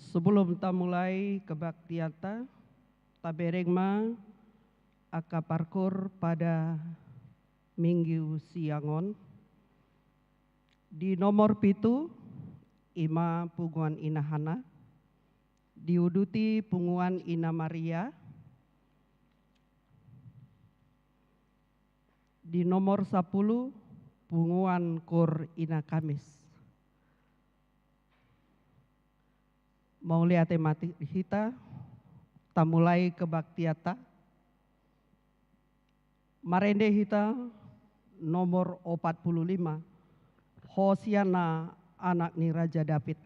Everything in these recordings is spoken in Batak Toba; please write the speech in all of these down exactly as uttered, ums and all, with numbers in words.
Sebelum tamulai kebaktianta, tabereng ma angka parkur pada Minggu siang on. Di nomor pitu, ima punguan Ina Hana, diuduti punguan Ina Maria, di nomor sapuluh, punguan Kur Ina Kamis. Mauliate ma di hita, tamulai kebaktianta. Marende hita nomor opat puluh lima, Hosianna anak ni Raja David.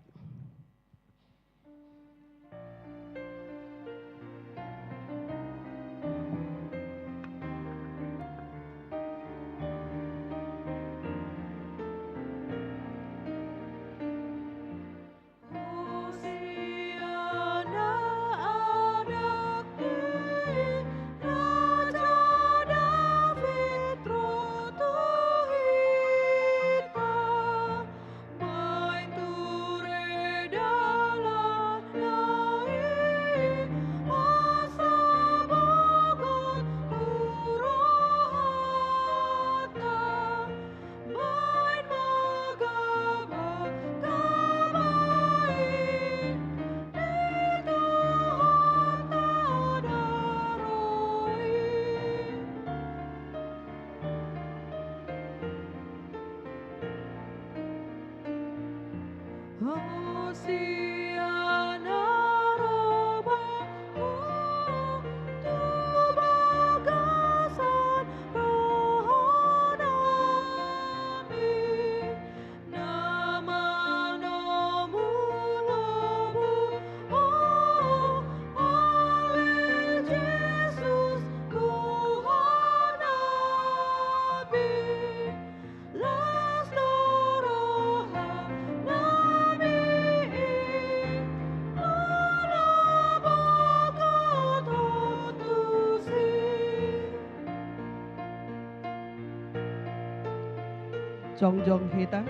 Jongjong hita.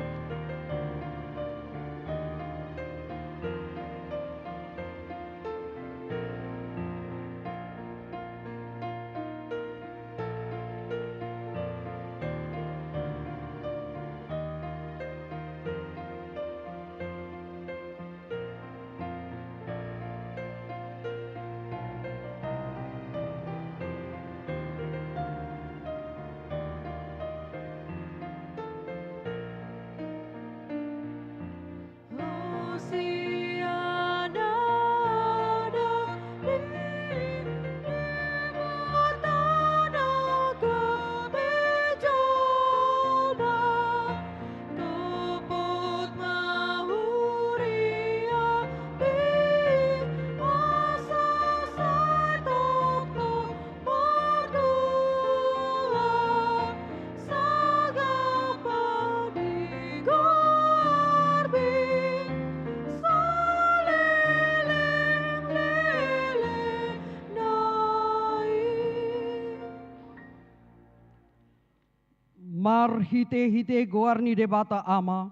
Marhitehite goar ni Debata Ama,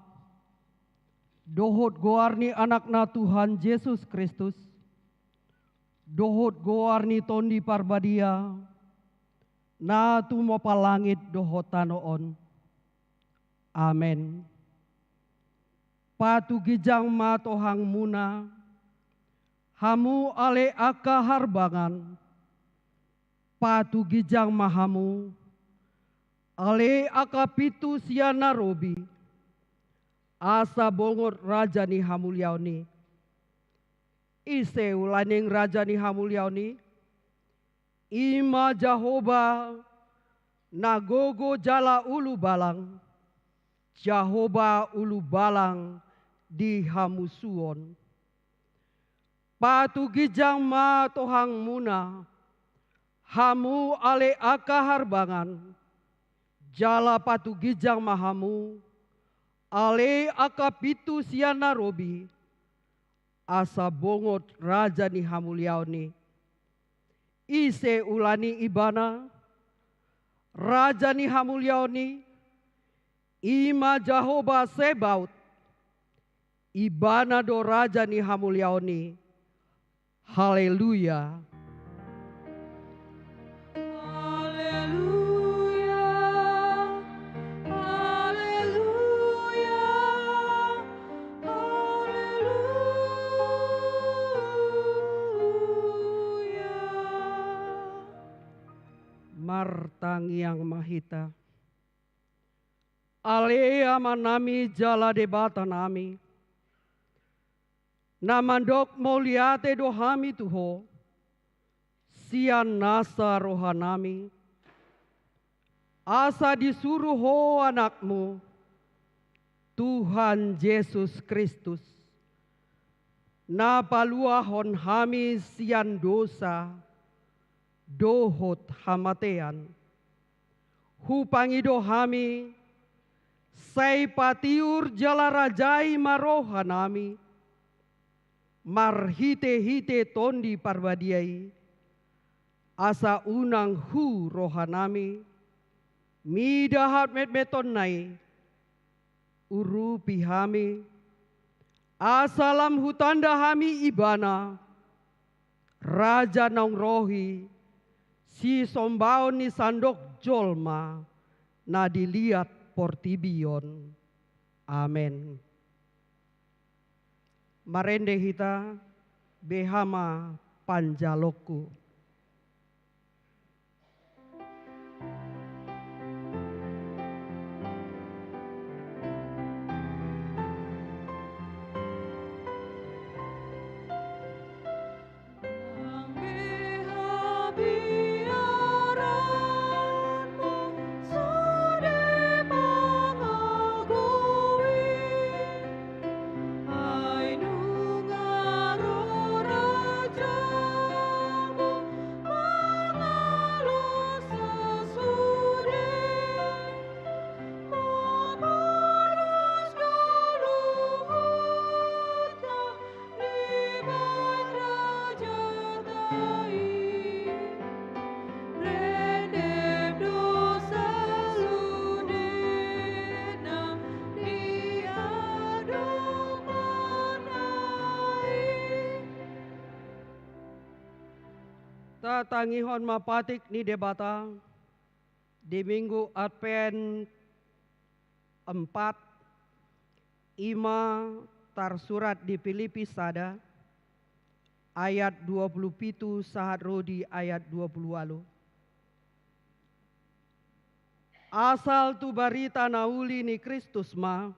dohot goar ni Anakna Tuhan Jesus Kristus, dohot goar ni Tondi Parbadia, na tumompa langit dohot tano on. Amen. Patuginjang ma tohangmuna, hamu ale angka harbangan, patuginjang ma hamu, ale angka pintu sian na robi, asa bongot raja ni hamuliaon i. Ise ulaning raja ni hamuliaon i? I ma Jahowa na gogo jala ulubalang, Jahowa ulubalang di hamusuon. Patuginjang ma tohangmuna, hamu ale angka harbangan, jala patuginjang ma hamu, ale angka pintu sian na robi, asa bongot raja ni hamuliaon i. Ise ulaning ibana, raja ni hamuliaon i? I ma Jahowa Zebaot. Ibana do Raja ni hamuliaon i. Haleluya. Haleluya, haleluya, haleluya. Martangiang ma hita. Ale Amanami jala Debatanami, na mandok mauliate do hami tu Ho, sian nasa rohanami, asa disuru Ho AnakMu, Tuhan Jesus Kristus, na paluahon hami sian dosa dohot hamatean. Hupangido hami, sai patiur jala rajai ma rohanami, marhitehite Tondi Parbadia i, asa unang hu rohanami, mida hametmetonna i, urupi hami, asa lam hutanda hami Ibana, Raja naung ro i, sisombaon ni sandok jolma na di liat portibi on. Amen. Marende hita, beha ma panjaloonku. Ai nunga ro rajamu mangalo sasude, maporus do luhutna dibahen rajata i. Rende do sasudena di adopanna i. Tatangihon ma patik ni Debata di Minggu Advent empat, i ma tarsurat di Pilipi sada, ayat dua puluh pitu sahat ro di ayat dua puluh ualu. Asal tu barita na uli ni Kristus ma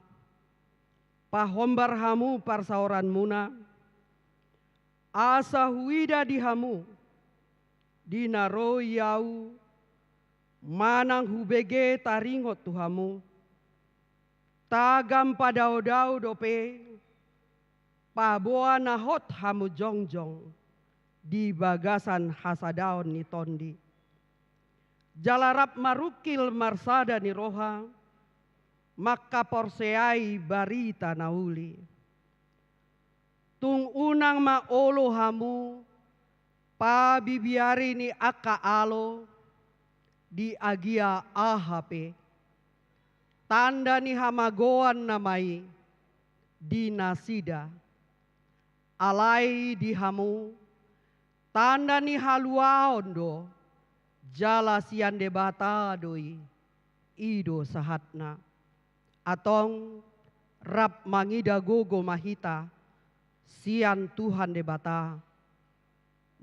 pahombar hamu parsaoranmuna, asa huida di hamu, di na ro i ahu, manang hubege taringot tu hamu, tagan padaodao dope, paboa na hot hamu jongjong di bagasan hasadaon ni tondi. Jala rap marungkil marsada ni roha, mangkaporseai barita na uli. Tung unang ma olo hamu pabibiari ni angka alo di agia aha pe. Tanda ni hamagoan nama i di nasida. Alai di hamu, tanda ni haluaon do, jala sian Debata do i, i do sahatna. Antong rap mangida gogo ma hita sian Tuhan Debata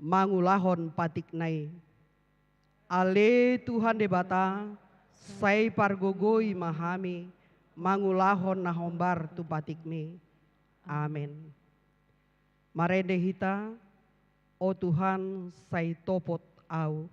mangulahon patikna i. Ale Tuhan Debata, sai pargogoi ma hami mangulahon na hombar tu patikmi. Amen. Marende hita, O Tuhan, sai topot ahu.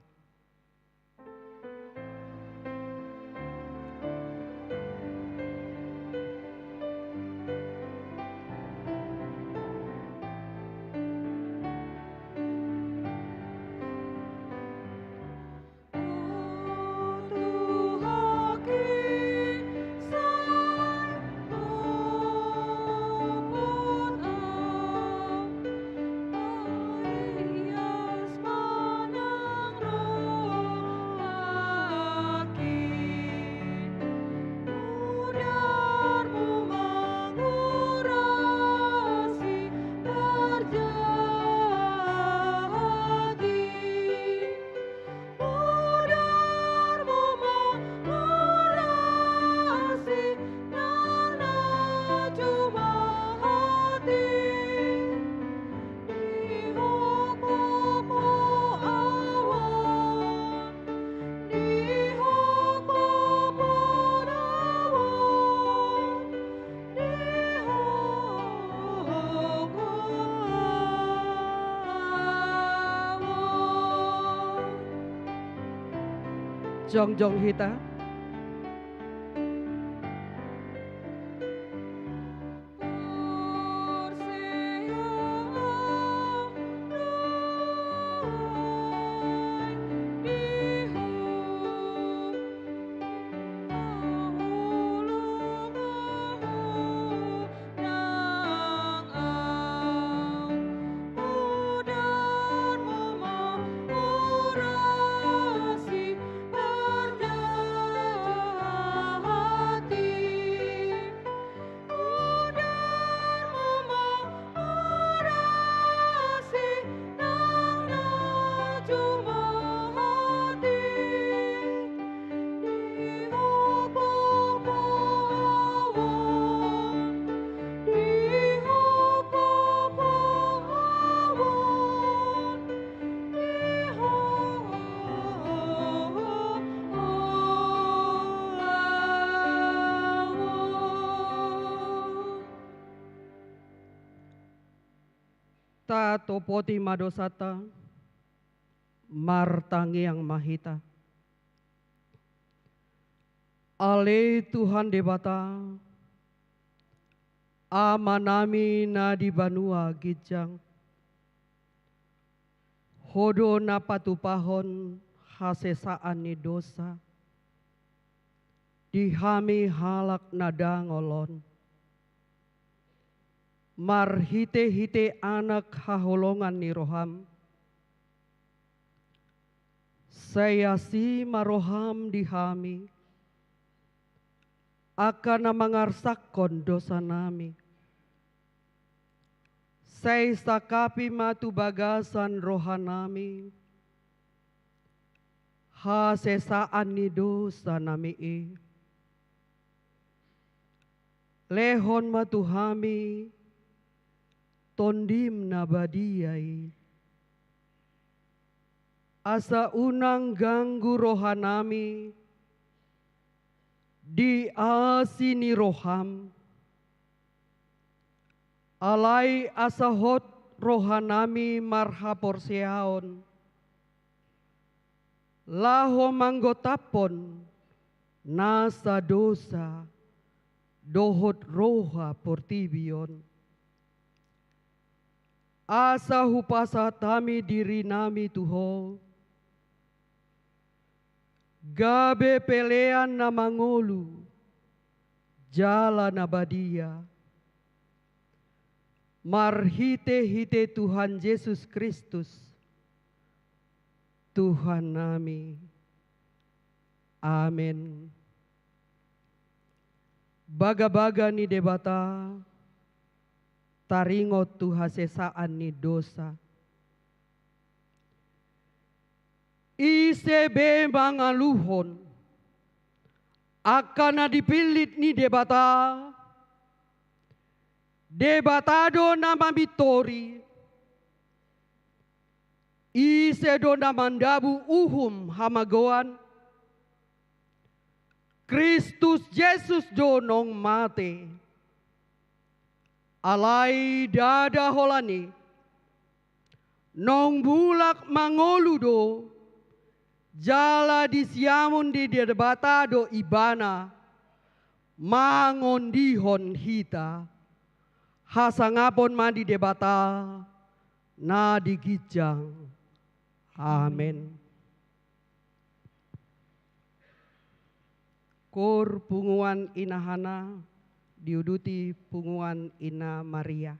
Jongjong hita. Tatopoti ma dosanta, martangiang ma hita. Ale Tuhan Debata, Amanami na di banua ginjang, Ho do na patupahon hasesaan ni dosa di hami halak na dangol on, marhitehite Anak haholongan ni roham. Sai asi ma roham di hami, angka na mangarsakhon dosanami. Sai sangkapi ma tu bagasan rohanami hasesaan ni dosanami i. Lehon ma tu hami Tondim na badia i, asa unang ganggu rohanami di asi ni roham. Alai asa hot rohanami marhaporseaon, laho manggotaphon nasa dosa dohot roha portibi on. Asa hupasahat hami dirinami tu Ho, gabe pelean na mangolu jala na badia, marhitehite Tuhan Jesus Kristus, Tuhannami. Amen. Bagabaga ni Debata taringot tu hasesaan ni dosa. Ise be mangaluhon angka na dipillit ni Debata, Debata do na mamintori. Ise do na mandabu uhum hamagoan? Kristus Jesus do naung mate. Alai ndada holan i, naung mulak mangolu do, jala disiamun ni Debata do Ibana, mangondihon hita. Hasangapon ma di Debata na di ginjang. Amen. Koor punguan Ina Hana, diuduti punguan Ina Maria.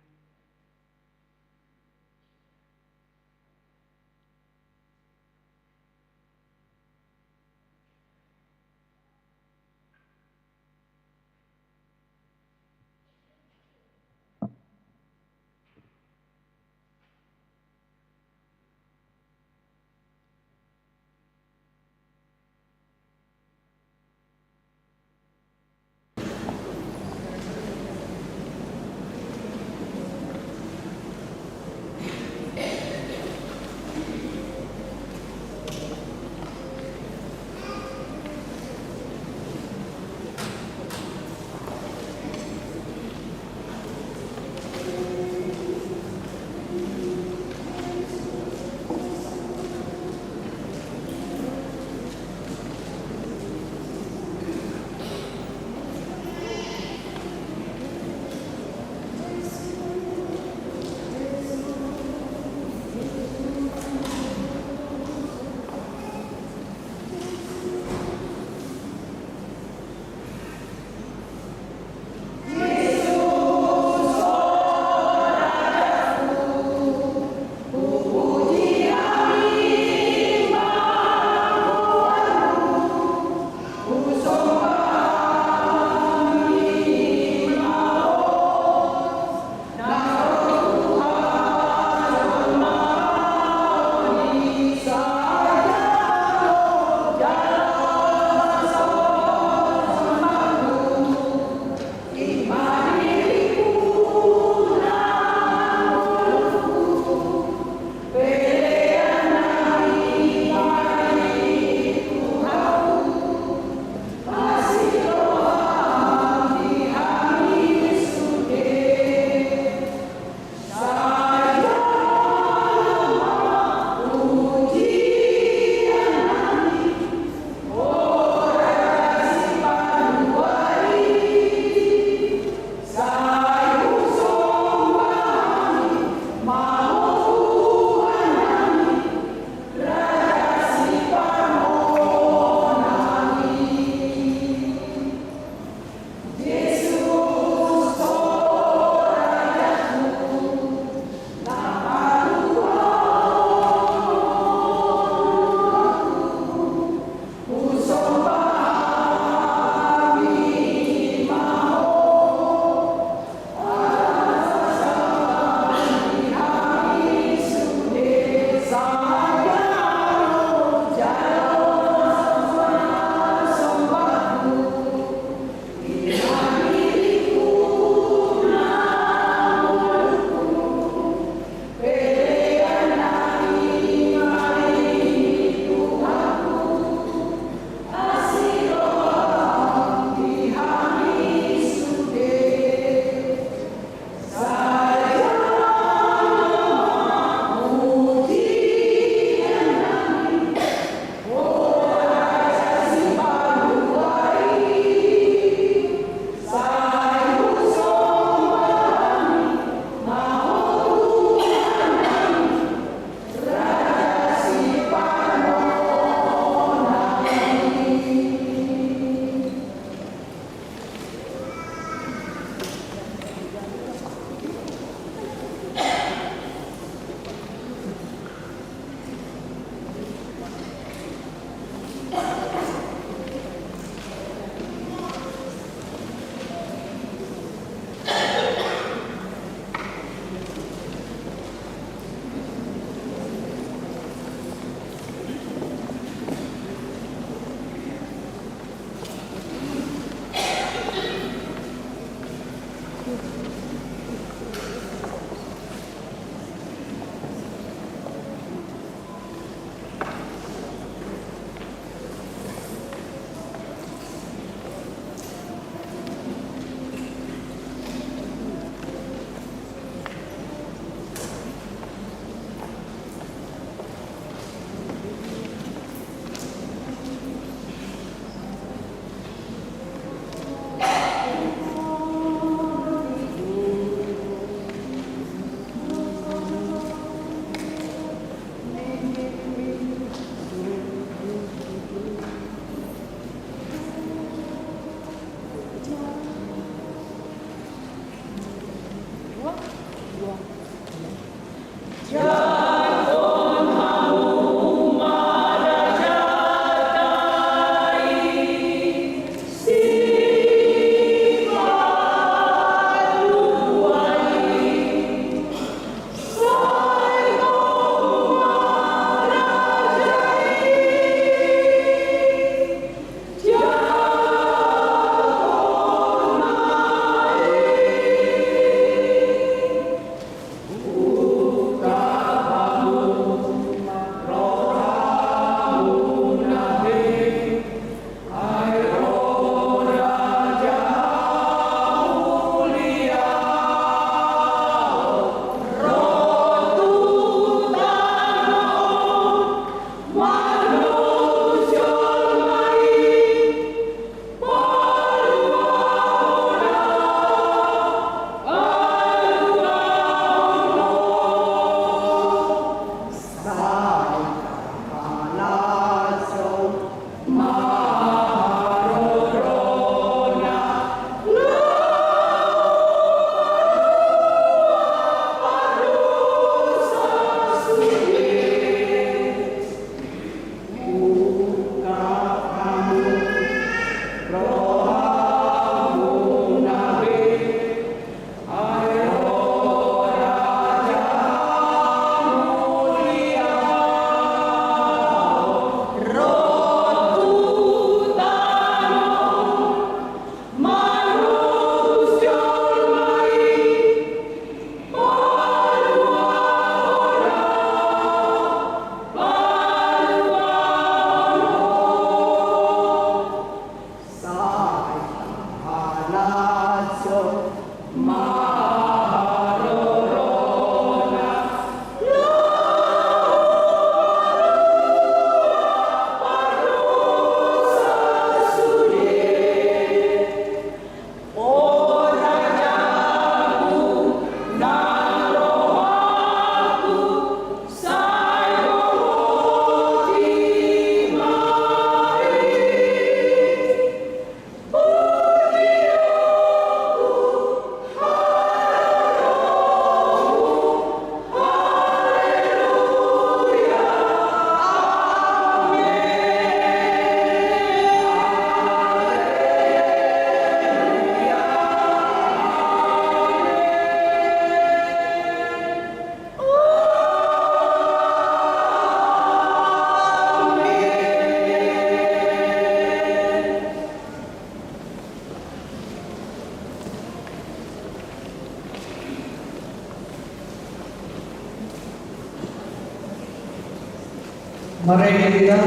Marende hita.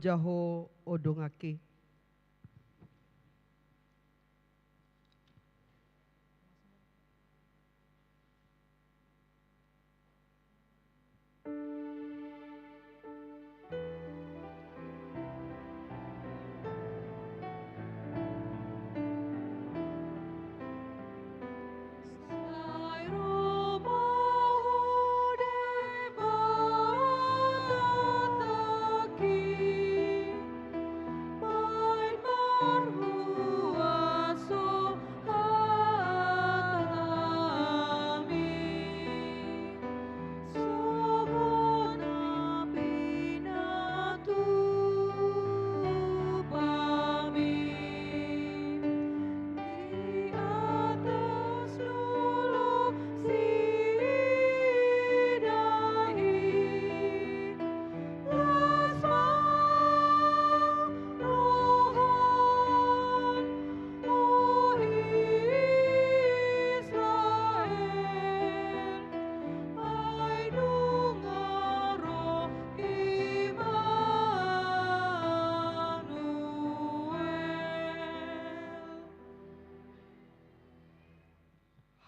Jaho o donganki.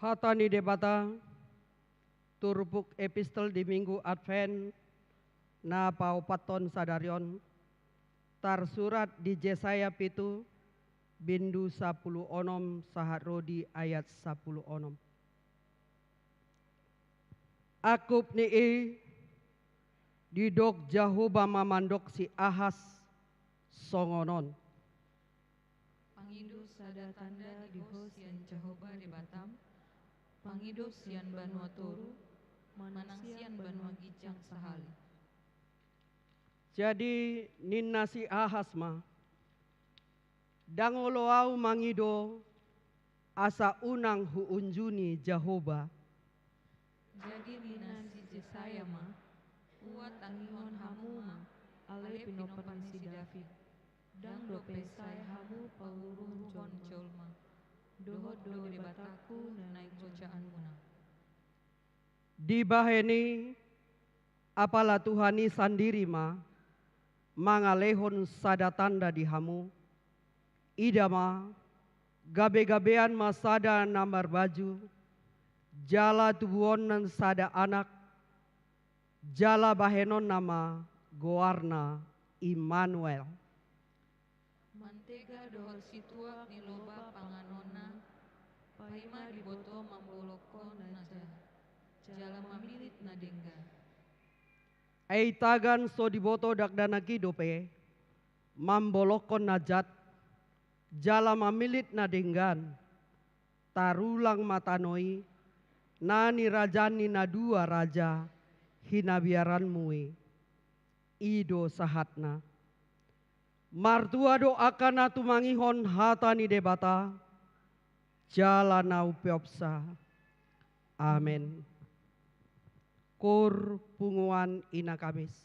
Hata ni Debata, turpuk epistel di Minggu Advent na paopathon sadari on, tarsurat di Jesaya pitu, bindu sampulu onom sahat ro di ayat sampulu onom. Angkup ni i, didok Jahowa ma mandok si Ahas songon on. Pangido sada tanda di ho sian Jahowa Debatam, pangido sian banua toru, manang sian banua ginjang sahali. Jadi ninna si Ahas ma, ndang olo ahu mangido, asa unang huunjuni Jahowa. Jadi ninna si Jesaya ma, buat tangihon hamu ma, ale pinompar ni si David. Ndang dope sae hamu pauruhon jolma, dohot do Debatangku na ingkojaanmuna. Dibahen i, apala Tuhan i sandiri ma mangalehon sada tanda di hamu. Ida ma, gabe-gabean ma sada na marbaju, jala tubuonna sada anak, jala bahenonna ma goarna Immanuel. Mantega dohot situak ni loba panganonna, paima diboto mambolongkon na jat, jala mamillit na denggan. Ai tagan so diboto dakdanak i dope, mambolongkon na jat, jala mamillit na denggan, tarulang ma tano i, na nirajaan ni na dua raja hinabiaranmu i. I do sahatna. Martua do angka na tumangihon hata ni Debata, jala na umpeopsa. Amen. Koor punguan Ina Kamis.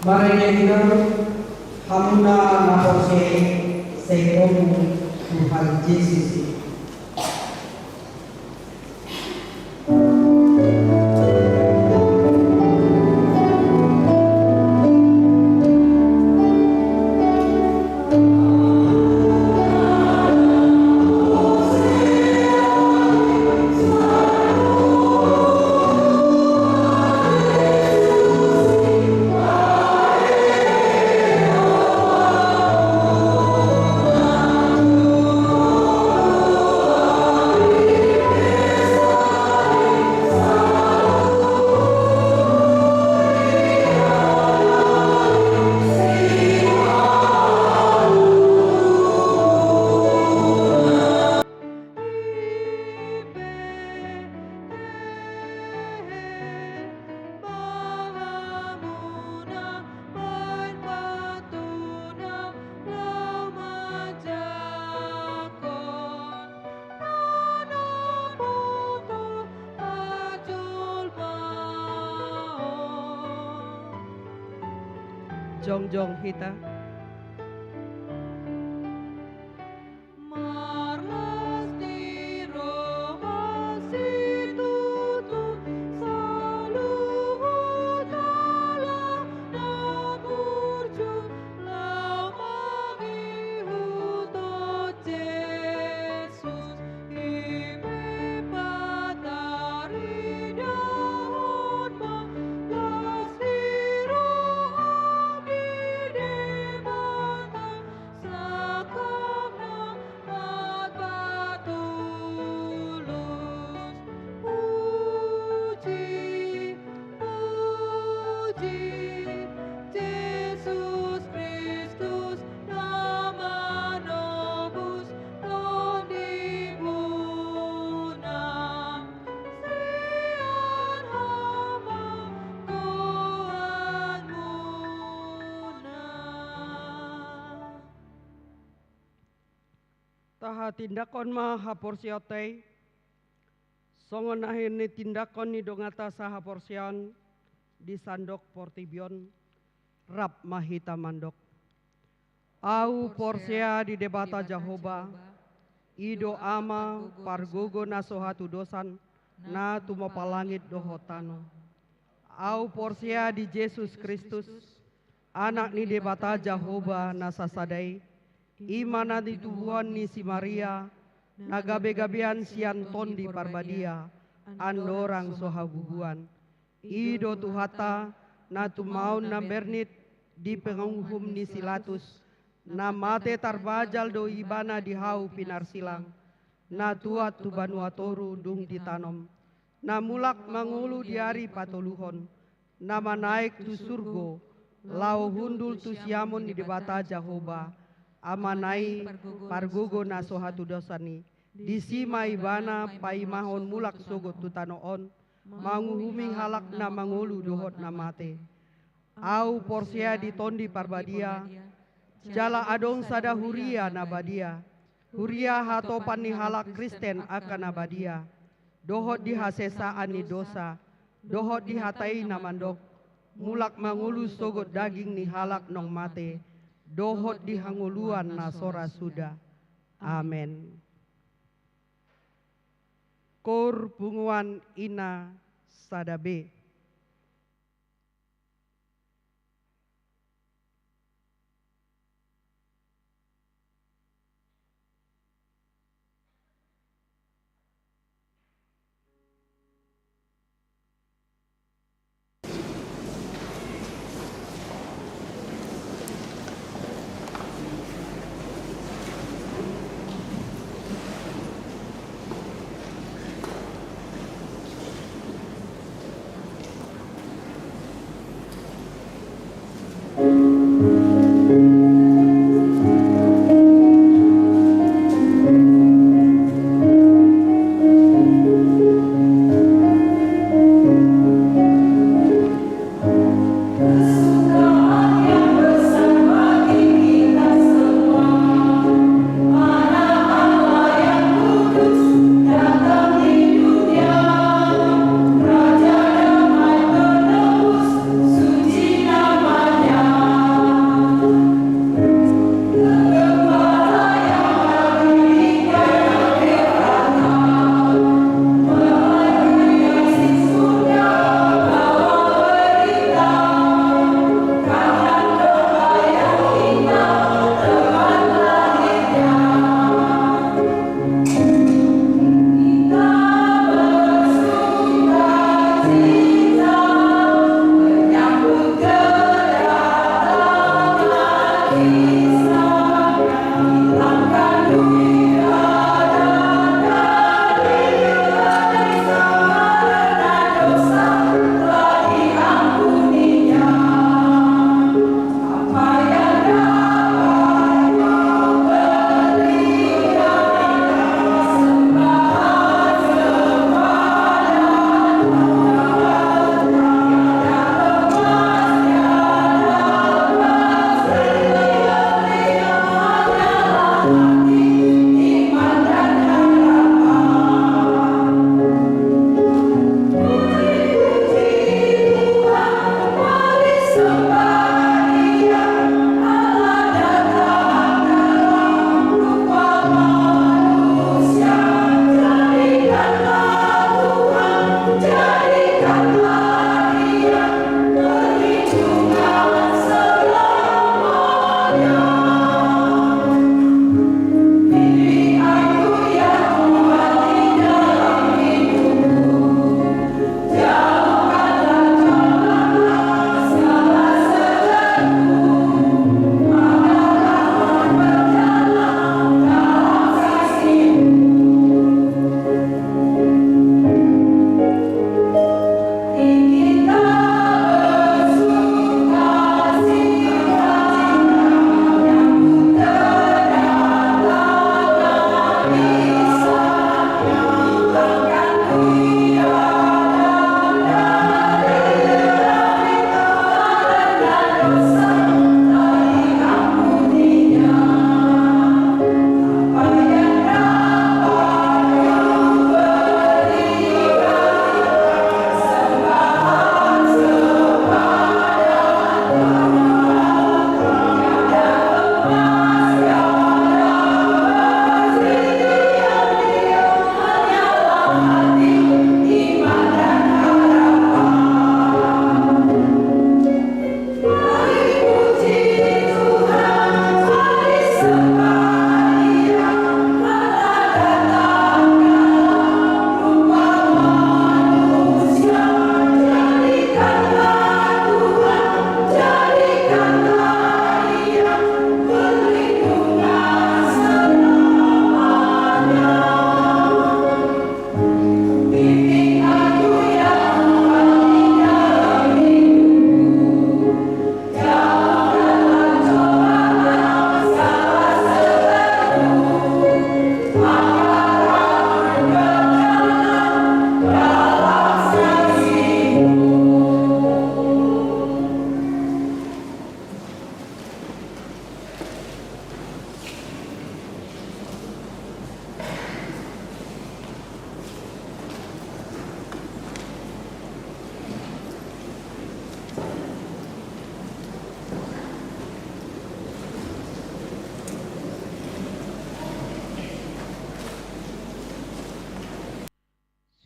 Marende hinan hamuna na porsea i, sai homu Tuhan Jesus i. Jongjong hita. Marlas ni roha situtu, saluhut ala na burju, laho mangihuthon Jesus, i pe pataridahon ma las ni roha di Debata. Sangkap na marpatulus. Puji, puji, Jesus Kristus na manobus tondimuna. Sian hamagoanmuna. Tahatindanghon ma haporseaonta i, songon na nitindanghon ni donganta sahaporseaon di sandok portibi on, rap ma hita mandok. Ahu porsea di Debata Jahowa, i do Ama pargogo na so hatudosan, na tumompa langit dohot tano. Ahu porsea di Jesus Kristus, Anak ni Debata Jahowa na sasada i, i ma na nitubuhon ni si Maria, na gabegabean sian Tondi Parbadia, andorang so habubuan. I do Tuhanta, na tumaon na bernit di panguhum ni si Latus, na mate tarbajal do Ibana di hau pinarsilang, na tuat tu banua toru dung ditanom, na mulak mangolu di ari patoluhon, na manaek tu surgo, laho hundul tu siamun ni Debata Jahowa, Amana i pargogo na so hatudosan i. Disi ma Ibana paimahon mulak sogot tu tano on, manguhumi halak na mangolu dohot na mate. Ahu porsea di Tondi Parbadia, jala adong sada huria na badia, huria hatopan ni halak Kristen angka na badia, dohot di hasesaan ni dosa, dohot di hata i na mandok, mulak mangolu sogot daging ni halak naung mate, dohot di hangoluan na so ra suda. Amen. Koor punguan ina sada be.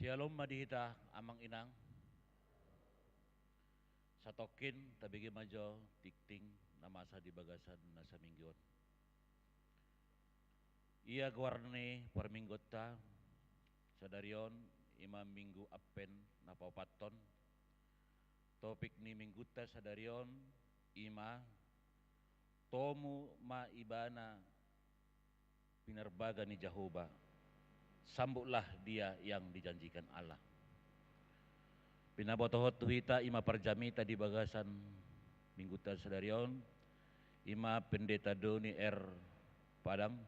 Shalom ma di hita amang inang. Satongkin tabege ma jo tingting na masa di bagasan na saminggu on. Ia goar ni parmingguonta sadari on, ima minggu Advent na paopathon. Topik ni minggunta sadari on ima: Tomu ma ibana pinarbaga ni Jahowa, sambutlah dia yang dijanjikan Allah. Pinabotohon tu hita ima parjamita di bagasan minggunta sadari on, ima Pendeta Doni R Padang,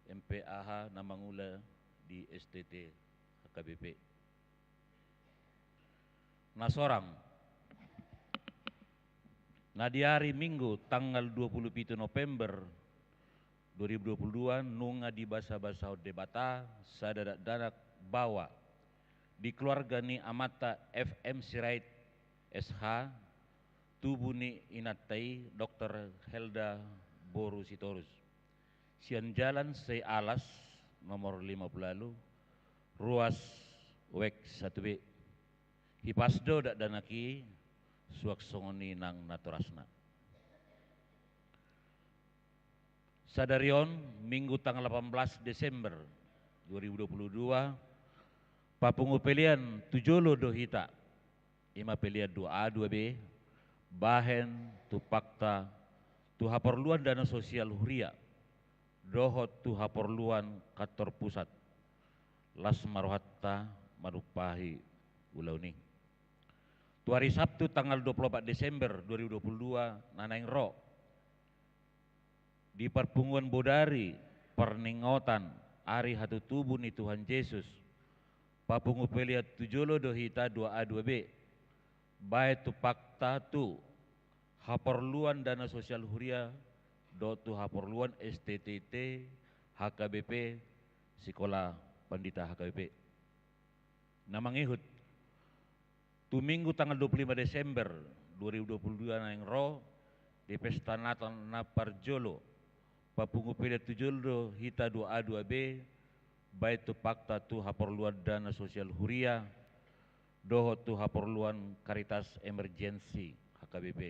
M P A H, na mangula di S T T H K B P. Na sorang. Na di ari Minggu tanggal dua puluh pitu November dua ribu dua puluh dua, nunga dibasabasahon Debata sada dakdanak baoa di keluarga ni amanta F M Sirait S H, tubu ni inanta i Doktor Helda boru Sitorus. Sian Jalan Sei Alas, nomor lima puluh ualu, ruas wek satu B. Hipas do dakdanak i, suang songon i nang natorasna. Sadari on, Minggu tanggal delapan belas Desember dua ribu dua puluh dua, papungu pelean tu jolo do hita, ima pelean dua A dua B, bahen tumpakta tu haporluan dana sosial huria dohot tu haporluan kantor pusat. Las ma rohanta manumpahi ulaon i. Tu ari Sabtu tanggal dua puluh opat Desember dua ribu dua puluh dua na naeng ro, di parpunguan bodari parningotan ari hatutubu ni Tuhan Jesus, papungu pelean tu jolo do hita dua A dua B, bahen tumpakta tu haporluan dana sosial huria dohot tu haporluan S T T T, H K B P, Sikola Pandita H K B P. Na mangihut, tu Minggu tanggal dua puluh lima Desember dua ribu dua puluh dua na naeng ro, di pesta Natal na parjolo, papungu pelean tu jolo do hita dua A dua B, bahen tumpakta tu haporluan dana sosial huria dohot tu haporluan Caritas Emergency H K B P.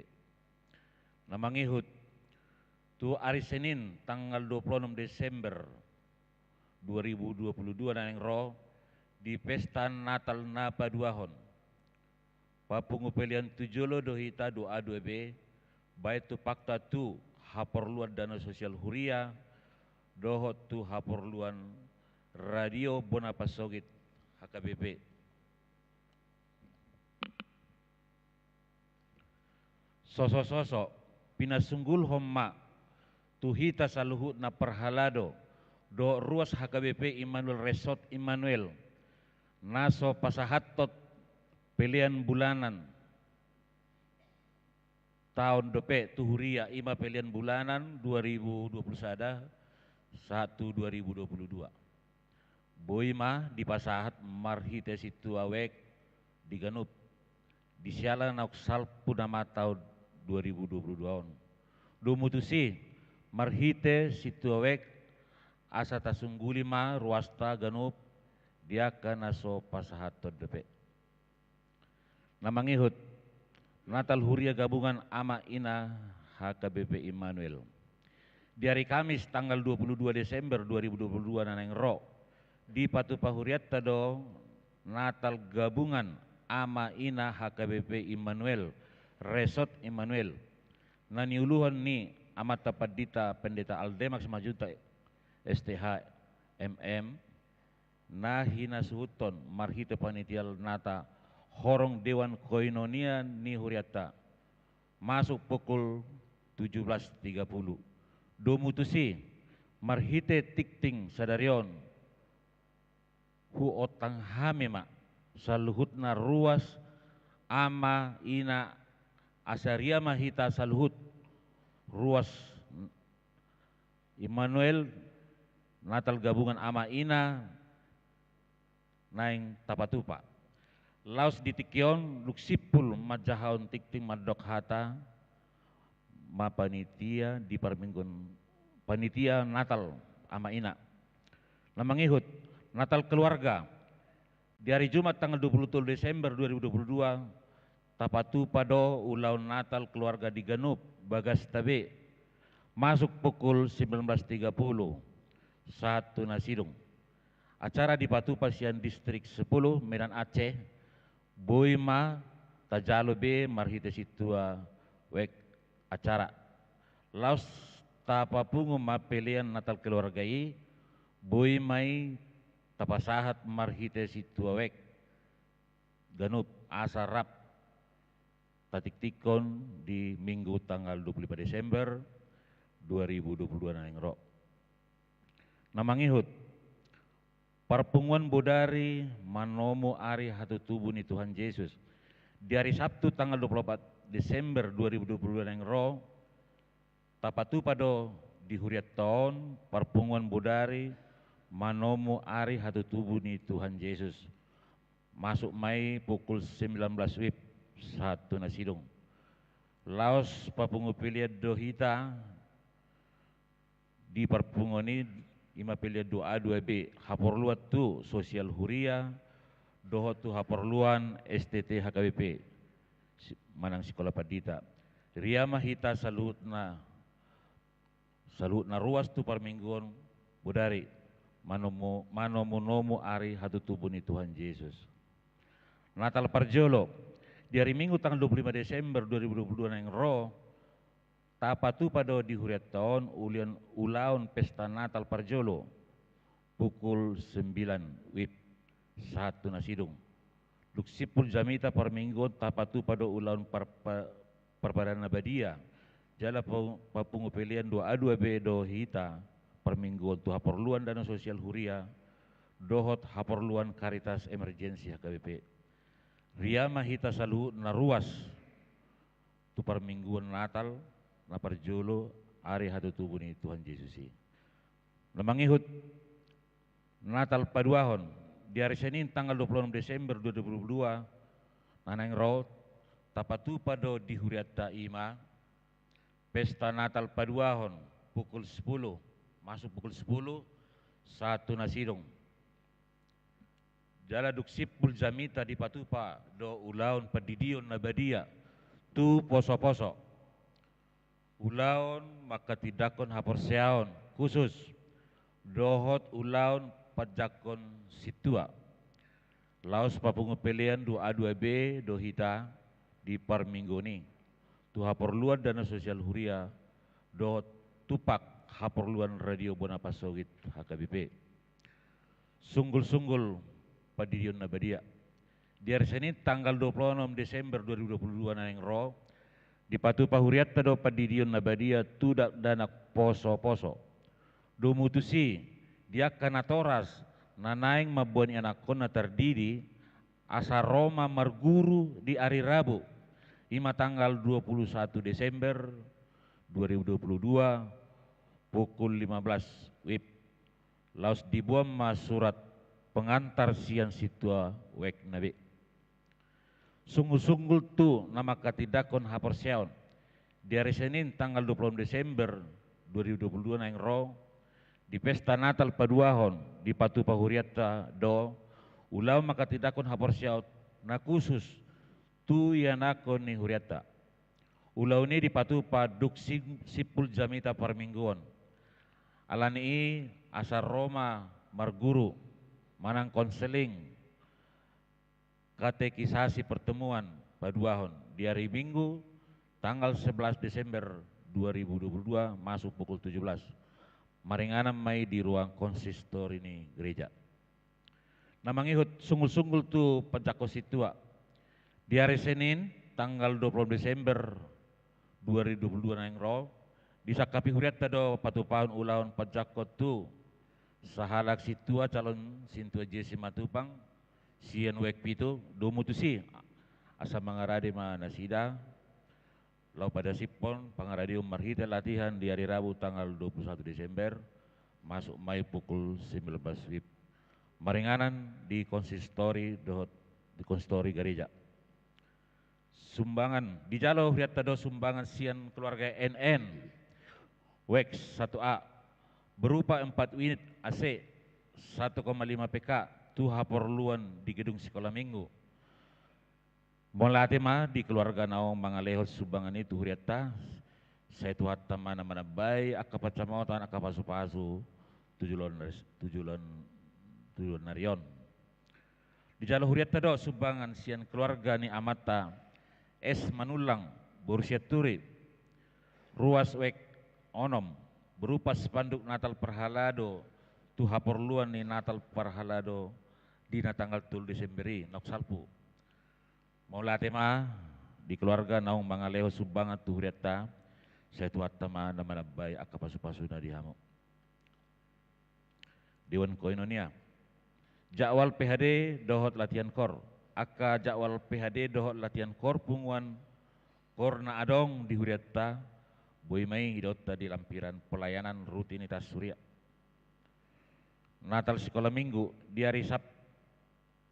Na mangihut, tu ari Senin tanggal dua puluh onom Desember dua ribu dua puluh dua na naeng ro, di pesta Natal na paduahon, papungu pelean tu jolo do hita dua A dua B, bahen tumpakta tu haporluan dana sosial huria dohot tu haporluan Radio Bona Pasogit H K B P. Sosososo, pinasunggulhon ma tu hita saluhutna parhalado dohot ruas H K B P Immanuel Resort Immanuel, na so pasahathon pelean bulanan taon dope tu huria, ima pelean bulanan dua ribu dua puluh sada sahat tu dua ribu dua puluh dua. Boi ma dipasahat marhite sintua wek di ganup, di siala naung salpu nama taon dua ribu dua puluh dua on. Domu tusi, marhite sintua wek, asa tasungguli ma ruasta ganup di angka na so pasahathon dope. Na mangihut, Natal Huria Gabungan Ama Ina H K B P Immanuel. Di ari Kamis tanggal dua puluh dua Desember dua ribu dua puluh dua na naeng ro, dipatupa hurianta do Natal Gabungan Ama Ina H K B P Immanuel, Resort Immanuel, na niuluhon ni Amanta Pandita Pendeta Aldemak Simanjuntak S T H M M, na hinasuhuthon marhite panitia nata horong Dewan Koinonia ni hurianta, masuk pukul tujuh belas tiga puluh. Domu tusi, marhite tingting sadari on, huontang hami ma saluhutna ruas ama ina, asa ria ma hita saluhut ruas Immanuel, Natal Gabungan Ama Ina, naeng tapatupa. Laos di tingki on, dung simpul manjahahon tingting mandok hata ma panitia di parmingguon, panitia Natal Ama Ina. Na mangihut, Natal Keluarga, Di hari Jumat tanggal dua puluh tolu Desember dua ribu dua puluh dua, tapatupa do ulaon Natal keluarga di ganup bagasta be, masuk pukul sembilan belas tiga puluh sahat tu na sidung. Acara dipatupa sian Distrik sepuluh Medan Aceh, boi ma tajalo be marhite sintua wijk acara. Laos tapapungu ma pelean Natal keluarga i, boi ma i tapasahat marhite sintua wijk ganup asa rap tatiktikkon di Minggu tanggal dua puluh lima Desember dua ribu dua puluh dua na naeng ro. Na mangihut, parpunguan bodari manomu ari hatutubu ni Tuhan Jesus. Di hari Sabtu tanggal dua puluh empat Desember dua ribu dua puluh dua na naeng ro, tapatupa do di hurianta on parpunguan bodari manomu ari hatutubu ni Tuhan Jesus. Masuk ma i pukul sembilan belas wib sahat tu na sidung. Laos papungu pelean do hita di parpunguan i, ima pelean dua A dua B, haporluan tu sosial huria dohot tu haporluan S T T H K B P, si-, manang sikola pandita. Ria ma hita saluhutna, saluhutna ruas tu parmingguon bodari manomu-, manomunomu ari hatutubu ni Tuhan Jesus. Natal parjolo, di hari Minggu tanggal dua puluh lima Desember dua ribu dua puluh dua na naeng ro, tapatupa do di hurianta on ulian-, ulaon pesta Natal parjolo, pukul sembilan wib sahat tu na sidung. Dung simpul jamita parmingguon tapatupa do ulaon par-, pa-, parpadanan na badia, jala pa-, papungu pelean dua A dua B do hita parmingguon tu haporluan dana sosial huria dohot haporluan Caritas Emergency H K B P. Ria ma hita saluhutna ruas tu parmingguon Natal na parjolo ari hatutubu ni Tuhan Jesus i. Na mangihut, Natal paduahon, di hari Senin tanggal dua puluh enam Desember dua ribu dua puluh dua na naeng ro, tapatupa do di hurianta, ima pesta Natal paduahon pukul sepuluh, masuk pukul sepuluh sahat tu na sidung. Jala dung simpul jamita dipatupa do ulaon pandidion na badia tu posoposo, ulaon manghatindanghon haporseaon khusus dohot ulaon panjangkon sintua. Laos papungu pelean dua A dua B do hita di parmingguon i tu haporluan dana sosial huria dohot tumpak haporluan Radio Bona Pasogit H K B P. Sunggulsunggul pandidion na badia. Di hari Senin tanggal dua puluh enam Desember dua ribu dua puluh dua na naeng ro, dipatupa hurianta do pandidion na badia tu dakdanak posoposo. Domu tusi, di angka natoras na naeng mamboan ianakhonna tardidi, asa ro ma marguru di ari Rabu, ima tanggal dua puluh satu Desember dua ribu dua puluh dua, pukul lima belas wib. Laos diboan ma surat pengantar sian sintua wijk na be. Sunggulsunggul tu na manghatindanghon haporseaon, di hari Senin tanggal dua puluh enam Desember dua ribu dua puluh dua na naeng ro, di pesta Natal paduahon dipatupa hurianta do ulaon manghatindanghon haporseaon na khusus tu ianakhon ni hurianta. Ulaon i dipatupa dung sim-, simpul jamita parmingguon. Alani i asa ro ma marguru manang konseling, katekisasi pertemuan paduahon di hari Minggu tanggal sebelas Desember dua ribu dua puluh dua masuk pukul tujuh belas. Maringanan ma i di ruang konsistori ni gereja. Na mangihut, sunggulsunggul tu panjangkon sintua. Di hari Senin tanggal dua puluh Desember dua ribu dua puluh dua na naeng ro, disangkapi hurianta do patupahon ulaon panjangkon tu sahalak sintua calon sintua J C Matupang sian wijk pitu, domu tusi, asa mangarade ma nasida laho padasiphon pangaradeon marhite latihan di ari Rabu tanggal dua puluh satu Desember, masuk ma i pukul sembilan belas wib. Maringanan di konsistori dohot di konsistori gareja. Sumbangan, dijalo hurianta do sumbangan sian keluarga N N, wijk satu A, berupa empat unit A C, satu koma lima P K, tu haporluan di gedung sikola minggu. Mauliate ma di keluarga naung mangalehon sumbangan i tu hurianta, sai Tuhanta ma na manambai angka pansamotan, angka pasupasu tu joloan, tu joloan, tu joloan ni ari on. Dijalo hurianta do sumbangan sian keluarga ni amanta S Manullang, boru Sianturi, ruas oek onom, berupa spanduk Natal parhalado tu haporluan ni Natal parhalado di na tanggal tolu Desember i, naung salpu. Mauliate ma di keluarga naung mangalehon sumbangan tu hurianta, sai Tuhanta ma na manambai angka pasupasuna di hamu. Dewan Koinonia. Jadwal P H D dohot latihan kor. Angka jadwal P H D dohot latihan kor punguan kor na adong di hurianta, boi ma i idaonta di lampiran pelayanan rutinitas huria. Natal sikola minggu di ari Sab-,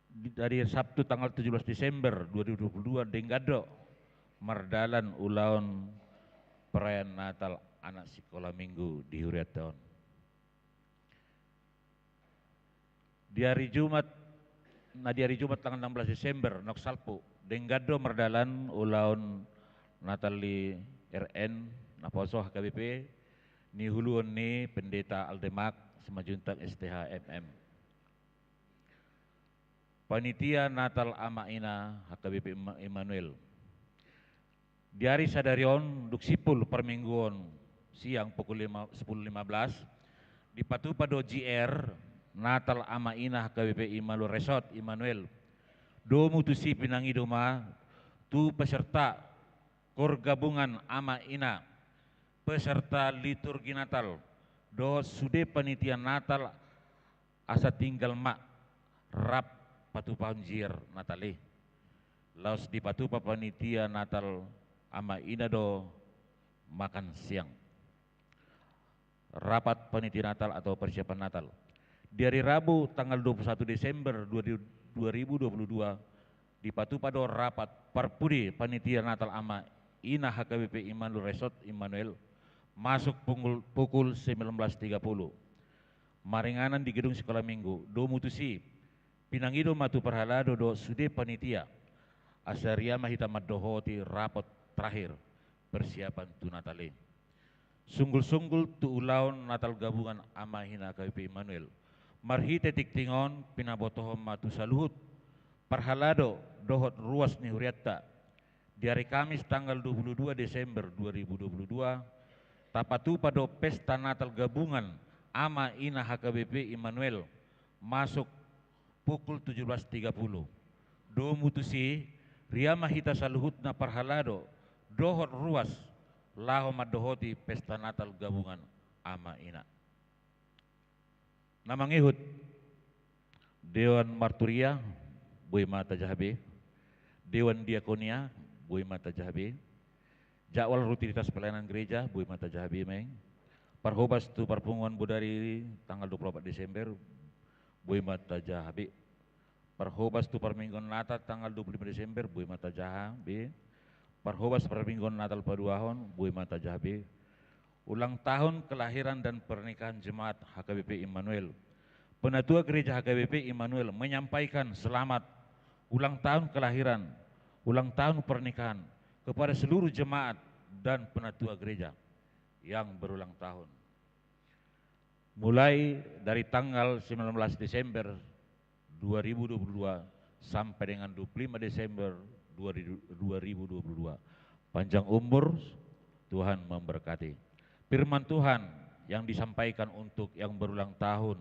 di, di ari Sabtu tanggal tujuh belas Desember dua ribu dua puluh dua, denggan do mardalan ulaon perayaan Natal anak sikola minggu di hurianta on. Di ari Jumat, na di ari Jumat tanggal enam belas Desember, naung salpu, denggan do mardalan ulaon Natal di R N, naposo H K B P, niuluhon ni Pendeta Aldemak Simanjuntak S T H M M. Panitia Natal Ama Ina H K B P Imma-, Immanuel. Di ari sadari on, dung simpul parmingguon siang pukul lima, sepuluh lima belas, dipatupa do J R Natal Ama Ina H K B P Immanuel Resort Immanuel. Domu tusi pinangido ma tu peserta kor gabungan Ama Ina, peserta liturgi Natal, dohot sude panitia Natal, asa tinggal ma rap patupahon J R Natal i. Laos dipatupa panitia Natal Ama Ina do makan siang. Rapat panitia Natal atau persiapan Natal. Di ari Rabu tanggal dua puluh satu Desember dua ribu, dua ribu dua puluh dua, dipatupa do rapat parpudi panitia Natal Ama Ina H K B P Immanuel Resort Immanuel, masuk pukul, pukul sembilan belas tiga puluh. Maringanan di gedung sikola minggu, domu tusi pinangido ma tu parhalado dohot sude panitia, asa ria ma hita mandohoti rapot terakhir persiapan tu Natal i. Sunggul-sunggul tu ulaon Natal gabungan Ama Ina H K B P Immanuel. Marhite tingting on pinabotohon ma tu saluhut parhalado dohot ruas ni hurianta. Di ari Kamis tanggal dua puluh dua Desember dua ribu dua puluh dua, tapatupa do pesta Natal gabungan Ama Ina H K B P Immanuel, masuk pukul tujuh belas tiga puluh. Domu tusi, ria ma hita saluhutna parhalado dohot ruas laho mandohoti pesta Natal gabungan Ama Ina. Na mangihut, Dewan Marturia, boi ma tajaha be. Dewan Diakonia, boi ma tajaha be. Jadwal rutinitas pelayanan gereja, boi ma tajaha be ma i. Parhobas tu parpunguan bodari tanggal dua puluh opat Desember, boi ma tajaha be. Parhobas tu parmingguon Natal tanggal dua puluh lima Desember, boi ma tajaha be. Parhobas parmingguon Natal paduahon, boi ma tajaha be. Ulang tahun kelahiran dan pernikahan jemaat H K B P Immanuel. Penatua Gereja H K B P Immanuel menyampaikan selamat ulang tahun kelahiran, ulang tahun pernikahan kepada seluruh jemaat dan penatua gereja yang berulang tahun. Mulai dari tanggal sembilan belas Desember dua ribu dua puluh dua sampai dengan dua puluh lima Desember dua ribu dua puluh dua. Panjang umur, Tuhan memberkati. Firman Tuhan yang disampaikan untuk yang berulang tahun.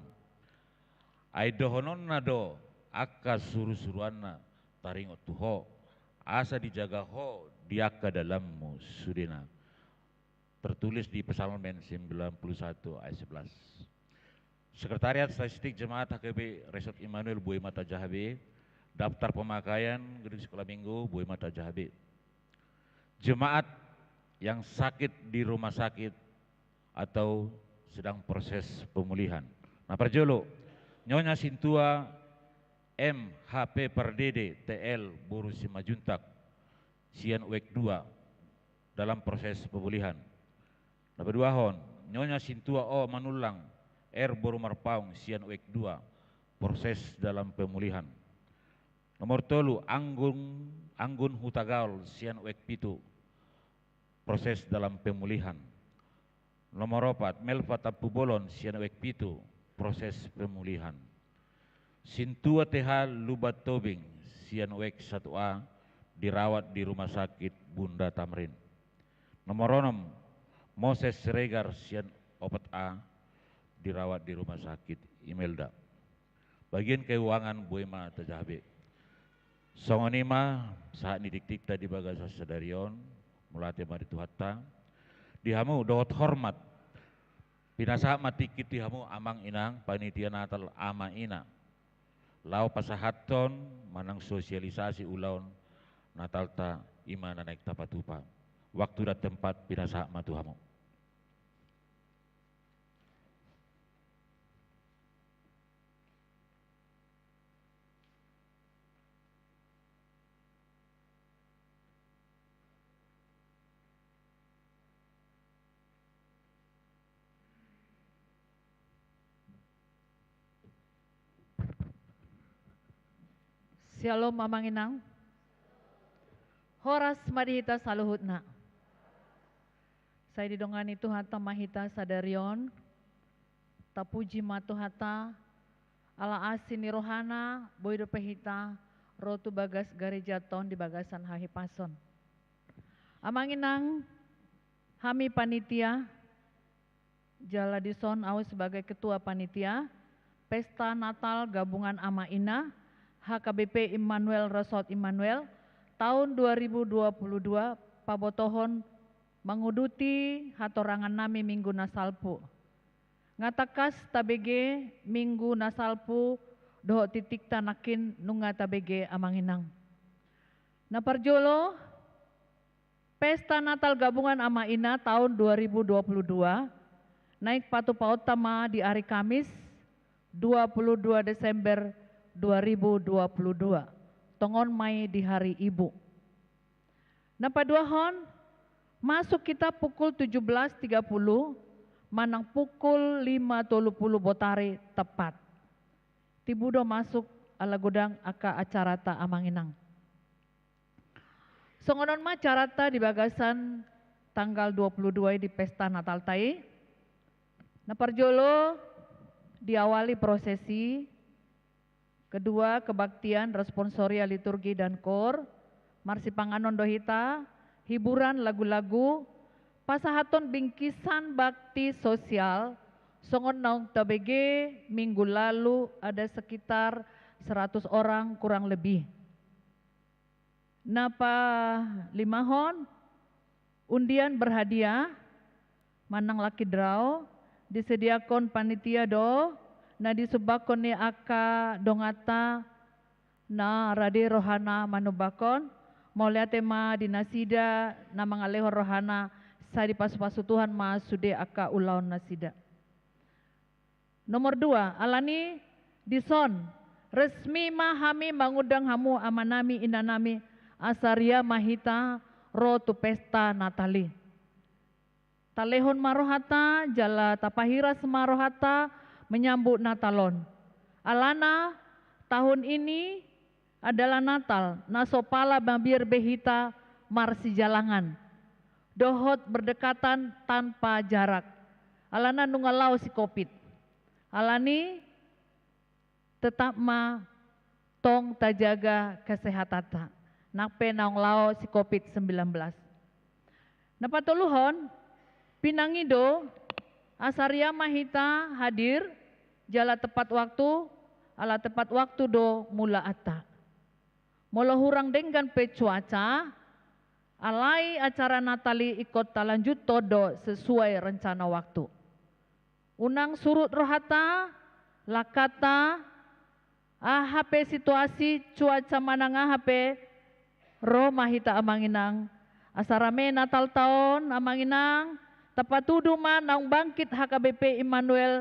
Ai dohononna do angka surusuruanna taringot tu ho, asa dijaga ho di angka dalanmu sudena. Tertulis di Psalmen sembilan puluh satu ayat sebelas. Sekretariat Statistik Jemaat H K B P Resort Immanuel, boi ma tajaha be. Daftar pemakaian gedung sekolah minggu, boi ma tajaha be. Jemaat yang sakit di rumah sakit atau sedang proses pemulihan. Na parjolo, Nyonya Sintua M H P Pardede T L, boru Simanjuntak, sian oek dua, dalam proses pemulihan. Na paduahon, Nyonya Sintua O Manullang R, boru Marpaung, sian oek dua, proses dalam pemulihan. Nomor tolu, Anggun, Anggun Hutagaol sian Uek Pitu, proses dalam pemulihan. Nomor opat, Melva Tampubolon sian Uek Pitu, proses pemulihan. Sintua T H Lubatobing sian Uek Satu A, dirawat di Rumah Sakit Bunda Tamrin. Nomor onom, Moses Siregar sian Opat A, dirawat di Rumah Sakit Imelda. Bagian keuangan boi ma tajaha be. Songon i ma sahat ni tingkita di bagasan sadari on. Mauliate ma di Tuhanta. Di hamu dohot hormat, pinasahat ma tingki tu hamu amang inang panitia Natal, ama ina, laho pasahathon manang sosialisasi ulaon Natalta, i ma na naeng tapatupa. Waktu dan tempat pinasahat ma tu hamu. Syalom amang inang. Horas ma di hita saluhutna. Sai didongani Tuhanta ma hita sadari on. Tapuji ma Tuhanta, ala asi ni rohana boi dope hita ro tu bagas gareja on di bagasan hahipason. Amang inang, hami panitia, jala dison ahu sebagai ketua panitia Pesta Natal Gabungan Ama Ina H K B P Immanuel Resort Immanuel tahun dua ribu dua puluh dua, pabotohon manguduti hatorangan nami minggu na salpu. Nga tangkas tabege minggu na salpu dohot tingkita nangkin nunga tabege amang inang. Na parjolo, Pesta Natal Gabungan Ama Ina tahun dua ribu dua puluh dua naeng patupaonta ma di ari Kamis, dua puluh dua Desember dua ribu dua puluh dua. Tongon ma i di hari Ibu. Na paduahon, masuk hita pukul tujuh belas tiga puluh manang pukul lima tolu puluh botari tepat. Tibu do masuk ala godang angka acarata amang inang. Songon on ma acarata di bagasan tanggal dua puluh dua i di pesta Natalta i. Na parjolo diawali prosesi, kedua kebaktian responsoria liturgi dan koor, marsipanganon do hita, hiburan lagu-lagu, pasahaton bingkisan bakti sosial, songon naung tabege minggu lalu ada sekitar seratus orang kurang lebih. Na palimahon, undian berhadiah manang lucky draw, disediahon panitia do, na disumbanghon ni angka donganta na rade rohana manumbanghon. Mauliate ma di nasida na mangalehon rohana, sai dipasu-pasu Tuhan ma sude angka ulaon nasida. Nomor dua, alani dison resmi ma hami mangundang hamu amanami inanami asa riama hita ro tu pesta Natal i. Talehon ma rohanta jala tapahiras ma rohanta menyambut Natal on. Alana tahun ini adalah Natal na so pala mabiar be hita marsijalangan dohot berdekatan tanpa jarak, alana nunga laho si covid. Alani tetap ma tong tajaga kesehatanta nang pe naung laho si covid sembilan belas. Na patoluhon, pinangi do asa riama hita hadir jala tepat waktu, ala tepat waktu do mulaanta. Molo hurang denggan pe cuaca, alai acara Natal i ingkon talanjuthon do sesuai rencana waktu. Unang surut rohanta, langkanta, aha pe situasi cuaca manang aha pe, ro ma hita amang inang. Asa rame Natalta on amang inang, tapatudu ma naung bangkit H K B P Immanuel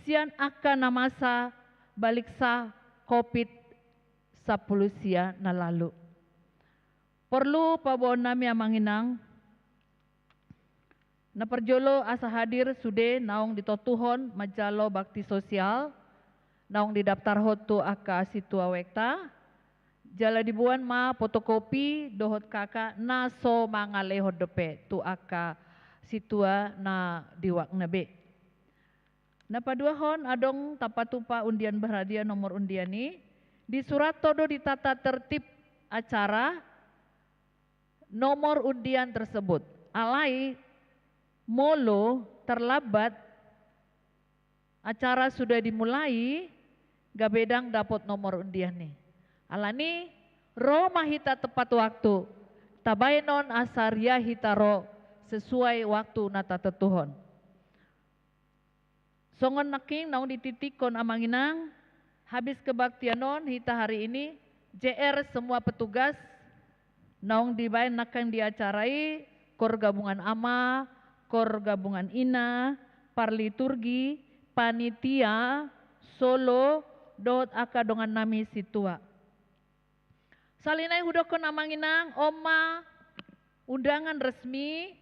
sian angka na masa baliksa covid sampulu sia na lalu. Porlu paboaonnami amang inang. Na parjolo asa hadir sude naung ditontuhon manjalo bakti sosial, naung didaptarhon tu angka sintua wekta, jala diboan ma fotokopi dohot KK na so mangalehon dope tu angka sintua na di wakna be. Na paduahon, adong tapatupa undian berhadiah nomor undian i, disurathon do di tata tertib acara nomor undian tersebut. Alai molo terlambat acara sudah dimulai, gabe ndang dapot nomor undian i. Alani, ro ma hita tepat waktu, tabaenon asa riah hita ro sesuai waktu na tatentuhon. Songon nangkin naung dititikkon amang inang, habis kebaktian on hita hari ini, JR semua petugas, naung dibaen nangkin di acara i, kor gabungan ama, kor gabungan ina, parliturgi, panitia, solo, dohot angka dongan nami sintua. Sahali nai hudokkon amang inang, on ma undangan resmi,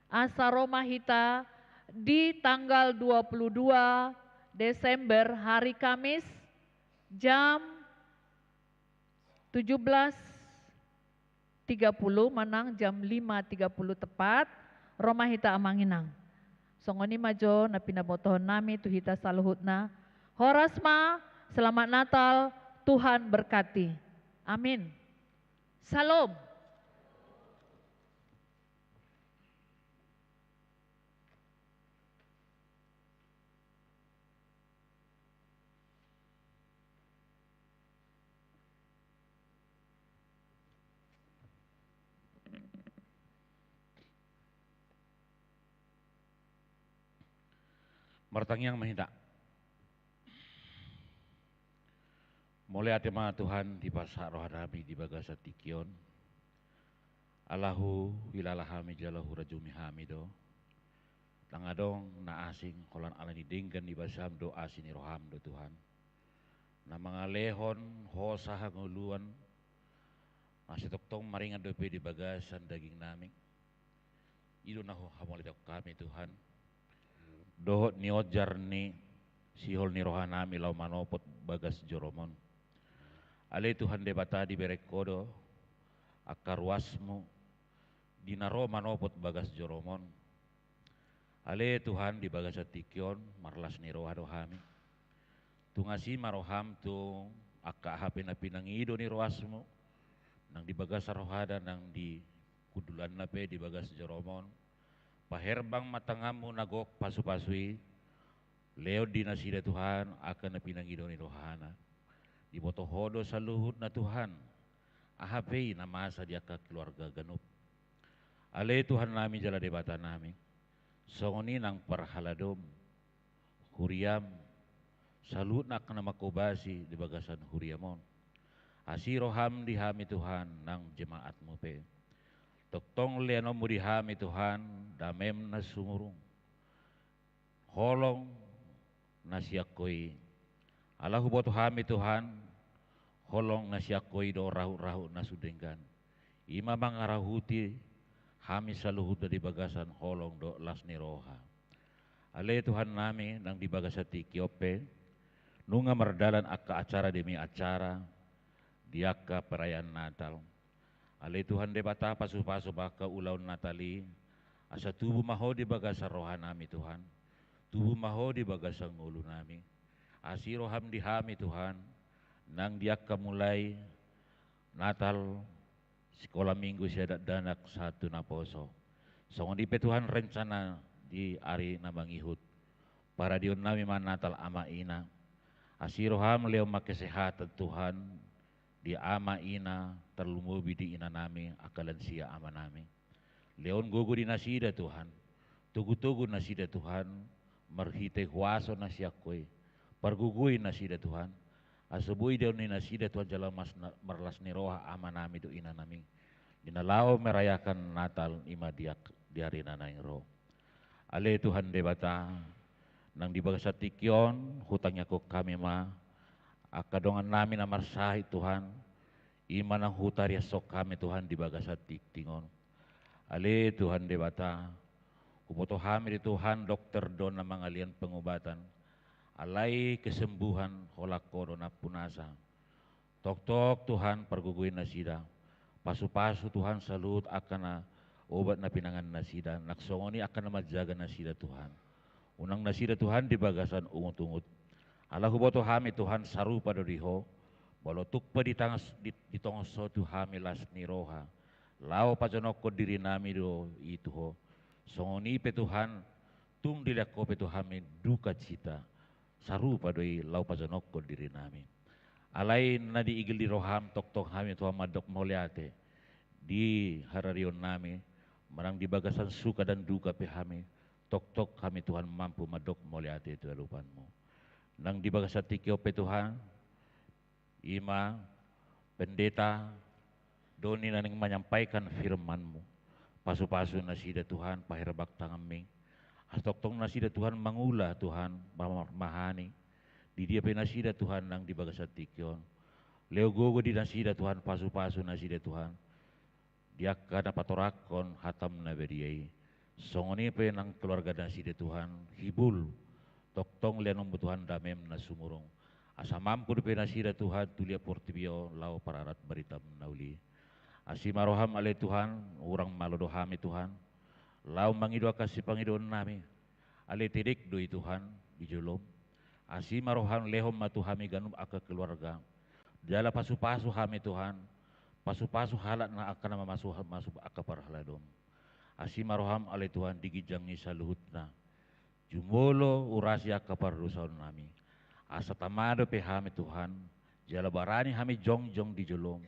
asa ro ma hita di tanggal dua puluh dua Desember, hari Kamis, jam tujuh belas tiga puluh manang jam lima tiga puluh tepat, ro ma hita amang inang. Songon i ma jo na pinabotohon nami tu hita saluhutna. Horas ma, selamat Natal, Tuhan berkati. Amin. Shalom. Martangiang ma hita. Mauliate ma Tuhan, dipasahat roha nami di bagasan tingki on. Ala huhilala hami jala hurajumi hami do. Ndang adong na asing, holan ala ni denggan ni basam do asi ni roham do Tuhan. Na mangalehon hosa hangoluan, na sai tongtong maringan dope di bagasan daging nami. I do na huhamauliatehon hami Tuhan. Dohot niojar ni sihol ni roha nami laho manopot bagas jorom on. Ale Tuhan Debata, dibereng Ho do angka ruasmu di na ro manopot bagas jorom on. Ale Tuhan, di bagasan tingki on marlas ni roha do hami. Tung asi ma roham tu angka aha pe na pinangido ni ruasmu, nang di bagasan rohada nang di hundulanna pe di bagas jorom on. Paherbang ma tanganmu na gok pasupasu i, lehon di nasida Tuhan angka na pinangido ni rohana. Diboto Ho do saluhutna Tuhan, aha pe i na masa di angka keluarga ganup. Ale Tuhan nami jala Debata nami, songon i nang parhaladom, huriam, saluhutna angka na manghobasi di bagasan huriam on. Asi roham di hami Tuhan nang jemaatmu pe. Tongtong lehononmu di hami Tuhan damem na sumurung, holong na sian Ho i. Ala huboto hami Tuhan, holong na sian Ho i do rahut-rahut na so denggan. I ma mangarahuti hami saluhutna di bagasan holong dohot las ni roha. Ale Tuhan nami, nang di bagasan tingki on pe nunga mardalan angka acara demi acara di angka perayaan Natal. Ale Tuhan Debata, pasupasu ma angka ulaon Natal i, asa tubu ma Ho di bagasan roha nami Tuhan, tubu ma Ho di bagasan ngolu nami. Asi roham di hami Tuhan, nang di angka mulai Natal, sikola minggu sian dakdanak sahat tu naposo. Songon i pe Tuhan rencana di ari na mangihut. Paradion nami ma Natal ama ina. Asi roham lehon ma kesehatan Tuhan di ama ina, tarlumobi di ina nami angka lansia ama nami. Lehon gogo di nasida Tuhan. Togu-togu nasida Tuhan, marhite huaso na sian Ho i. Pargogoi nasida Tuhan. Asa boi daon ni nasida Tuhan jala mas na, marlas ni roha ama nami dohot ina nami. Di na laho merayakan Natal i ma di ak-, di ari na naeng ro. Ale Tuhan Debata, nang di bagasan tingki on, hutangiangkon hami ma angka dongan nami na marsahit Tuhan, i ma nang hutariashon hami Tuhan di bagasan tingting on. Ale Tuhan Debata, huboto hami do Tuhan dokter do na mangalean pengobatan, Alai kesembuhan holan Ho do nampunasa. Tongtong Tuhan pargogoi nasida. Pasupasu Tuhan saluhut angka na obat na pinangan nasida, nang songon i angka na manjaga nasida Tuhan. Unang nasida Tuhan di bagasan ungut-ungut. Ala huboto hami Tuhan sarupa do di Ho. Molo tung pe di tangas-, di, ditongos Ho tu hami las ni roha, laho pajonokhon diri nami do i tu Ho. Songon i pe Tuhan, tung dilehon Ho pe tu hami duka cita, sarupa do i laho pajonokhon diri nami. Alai na diigil di roham tongtong hami Tuhan mandok mauliate di hararion nami, manang di bagasan suka dan duka pe hami, tongtong hami Tuhan mampu mandok mauliate tu adopanmu. Nang di bagasan tingki on pe Tuhan, i ma pendeta Doni na naeng manyampaikan firmanmu. Pasupasu nasida Tuhan, paherbang tanganmi. Asa tongtong nasida Tuhan mangula Tuhan, mamahani. Di dia pe nasida Tuhan nang di bagasan tingki on. Lehon gogo di nasida Tuhan, pasupasu nasida Tuhan. Di angka na patorangkon hatam na badia i. Songon i pe nang keluarga nasida Tuhan, hibul. Tongtong lehononmu Tuhan damem na sumurung. Asa mampu dope nasida Tuhan tu liat portibi on laho pararat baritam na uli. Asi ma roham ale Tuhan, hurang malo do hami Tuhan. Laho mangido angka sipangidoon nami. Ale tedek do i Tuhan, di jolom. Asi ma roham lehon ma tu hami ganup angka keluarga. Jala pasupasu hami Tuhan. Pasupasu halak na angka na mamasu, masu angka parhaladoon. Asi ma roham ale Tuhan di ginjang ni saluhutna. Jumolo urasi angka pardosaon nami. Asa tama dope hami Tuhan. Jala barani hami jongjong di jolom.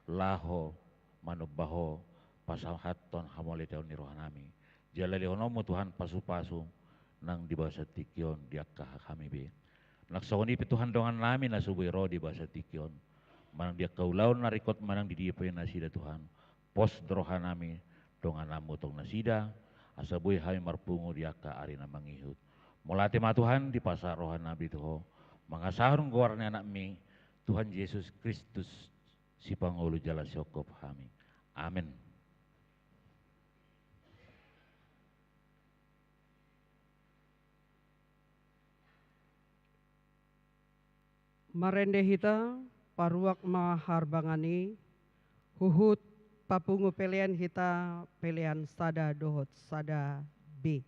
Laho manomba Ho pasahathon hamauliateon ni roha nami. Jala lehononmu Tuhan pasupasu nang di bagasan tingki on di angka hami be. Nang songon i pe Tuhan dongan nami na so boi ro di bagasan tingki on. Manang di angka ulaon na ringkot manang di dia pe nasida Tuhan. Pos do roha nami dongannami tong nasida. Asa boi hami marpungu di angka ari na mangihut. Mauliate ma Tuhan dipasahat roha nami tu Ho. Mangasahon goar ni anakmi Tuhan Jesus Kristus. Sipangolu jala sihongkop hami. Amen. Marende hita, paruak ma harbangan i, huhut papungu pelean hita, pelean sada dohot sada B.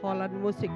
holan musik.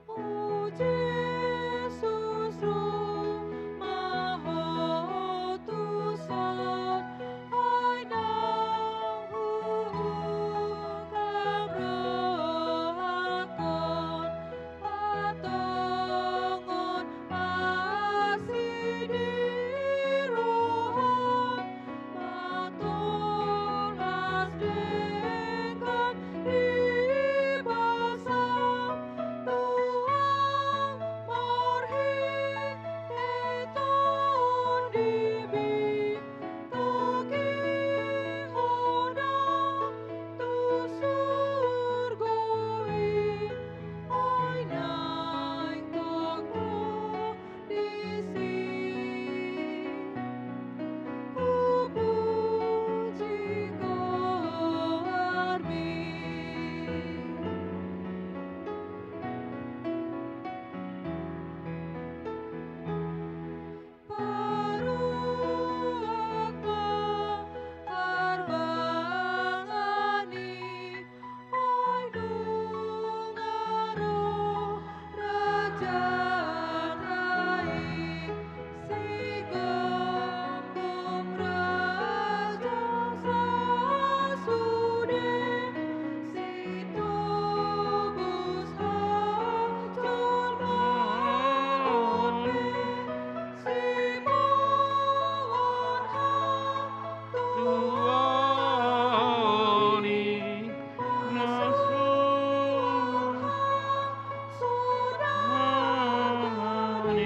O Jesus, ro ma Ho tuson, ai naung huungkap rohangkon, patongon asi di roham, matolas denggan di basam, Tuhan marhite TondiMi, togihon Ho tu surgo i, ai naeng tongtong disi hupuji goarMi. Paruak ma harbangan i, ai nunga ro Raja Nai, sigomgom raja sasude, sitobus hajolmaon pe, siboan hatuaon i, na suhut sonang i,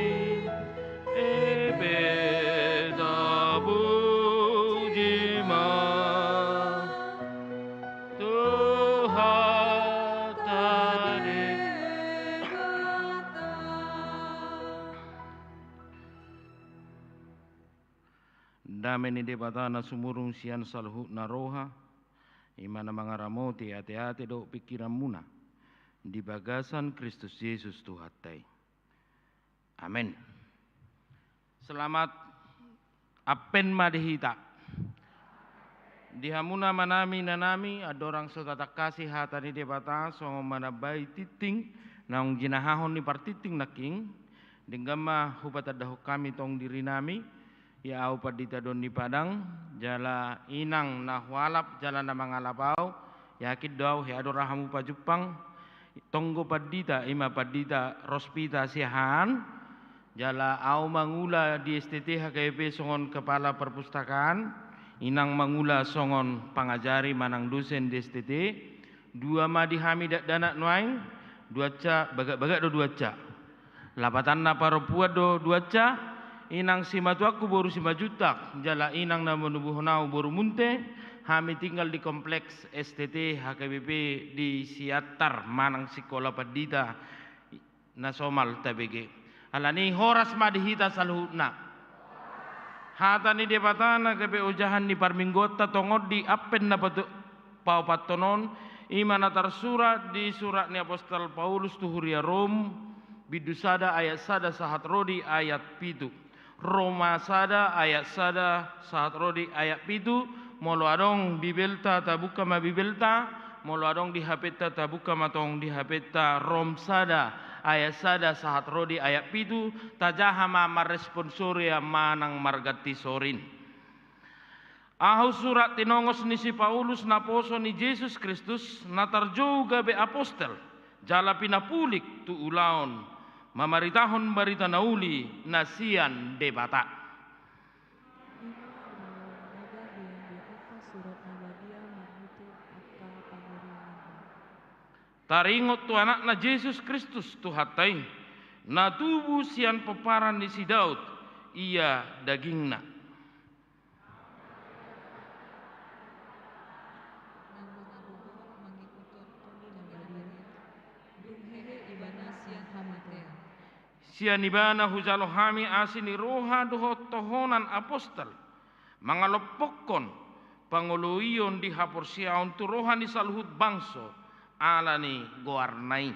i pe tapuji ma Tuhanta Debata. Dame ni Debata na sumurung sian saluhutna roha, i ma na mangaramoti ateate dohot pingkiranmuna di bagasan Kristus Jesus Tuhanta i. Amen. Selamat Advent ma di hita. Di hamu na amanami, inanami, andorang so tatangkasi hata ni Debata songon manambai tingting naung jinahahon ni partingting nangkin, denggan ma hupatandahon hami tong dirinami, ia ahu pandita Doni Padang, jala inang na hualap jala na mangalap ahu, yakin do ahu hea do rohamu pajumpang, tonggo pandita, i ma Pandita Rospita Siahaan, jala ahu mangula di S T T H K B P songon kepala perpustakaan, inang mangula songon pangajari manang dosen di S T T, dua ma di hami dakdanak nuaeng, duansa bagak-bagak do duansa. Lapatanna parompuan do duansa, inang simatuangku boru Simanjuntak, jala inang na manubuhon ahu boru Munte, hami tinggal di kompleks S T T H K B P di Siantar manang Sikola Pandita na somal tabege. Alani horas ma di hita saluhutna. Hata ni Debata na gabe ojahan ni parmingguonta tongon di Advent na patu-, paopathon on, i ma na tarsurat di surat ni apostel Paulus tu huria Rom, bindu sada ayat sada sahat ro di ayat pitu. Roma sada ayat sada sahat ro di ayat pitu, molo adong Bibelta tabuka ma Bibelta, molo adong di H P-ta tabuka ma tong di H P-ta, Rom sada ayat sada sahat ro di ayat pitu, tajaha ma marresponsoria manang marganti sorin. Ahu surat tinongos ni si Paulus naposo ni Jesus Kristus na tarjou gabe apostel, jala pinapulik tu ulaon Mamaritahon barita na uli na sian Debata. Ima do na gabe di angka surat na badia marhite angka pangurimanna. Taringot tu Anakna Jesus Kristus Tuhanta i, na tubu sian pomparan ni si Daud, ia dagingna. Nang mangagogo mangihut Tondi na Badia, dung hehe Ibana sian hamatean. Sian Ibana hujalo hami asi ni roha dohot tohonan apostel, mangalompokkon pangoloion di haporseaon tu roha ni saluhut bangso, ala ni goarna i.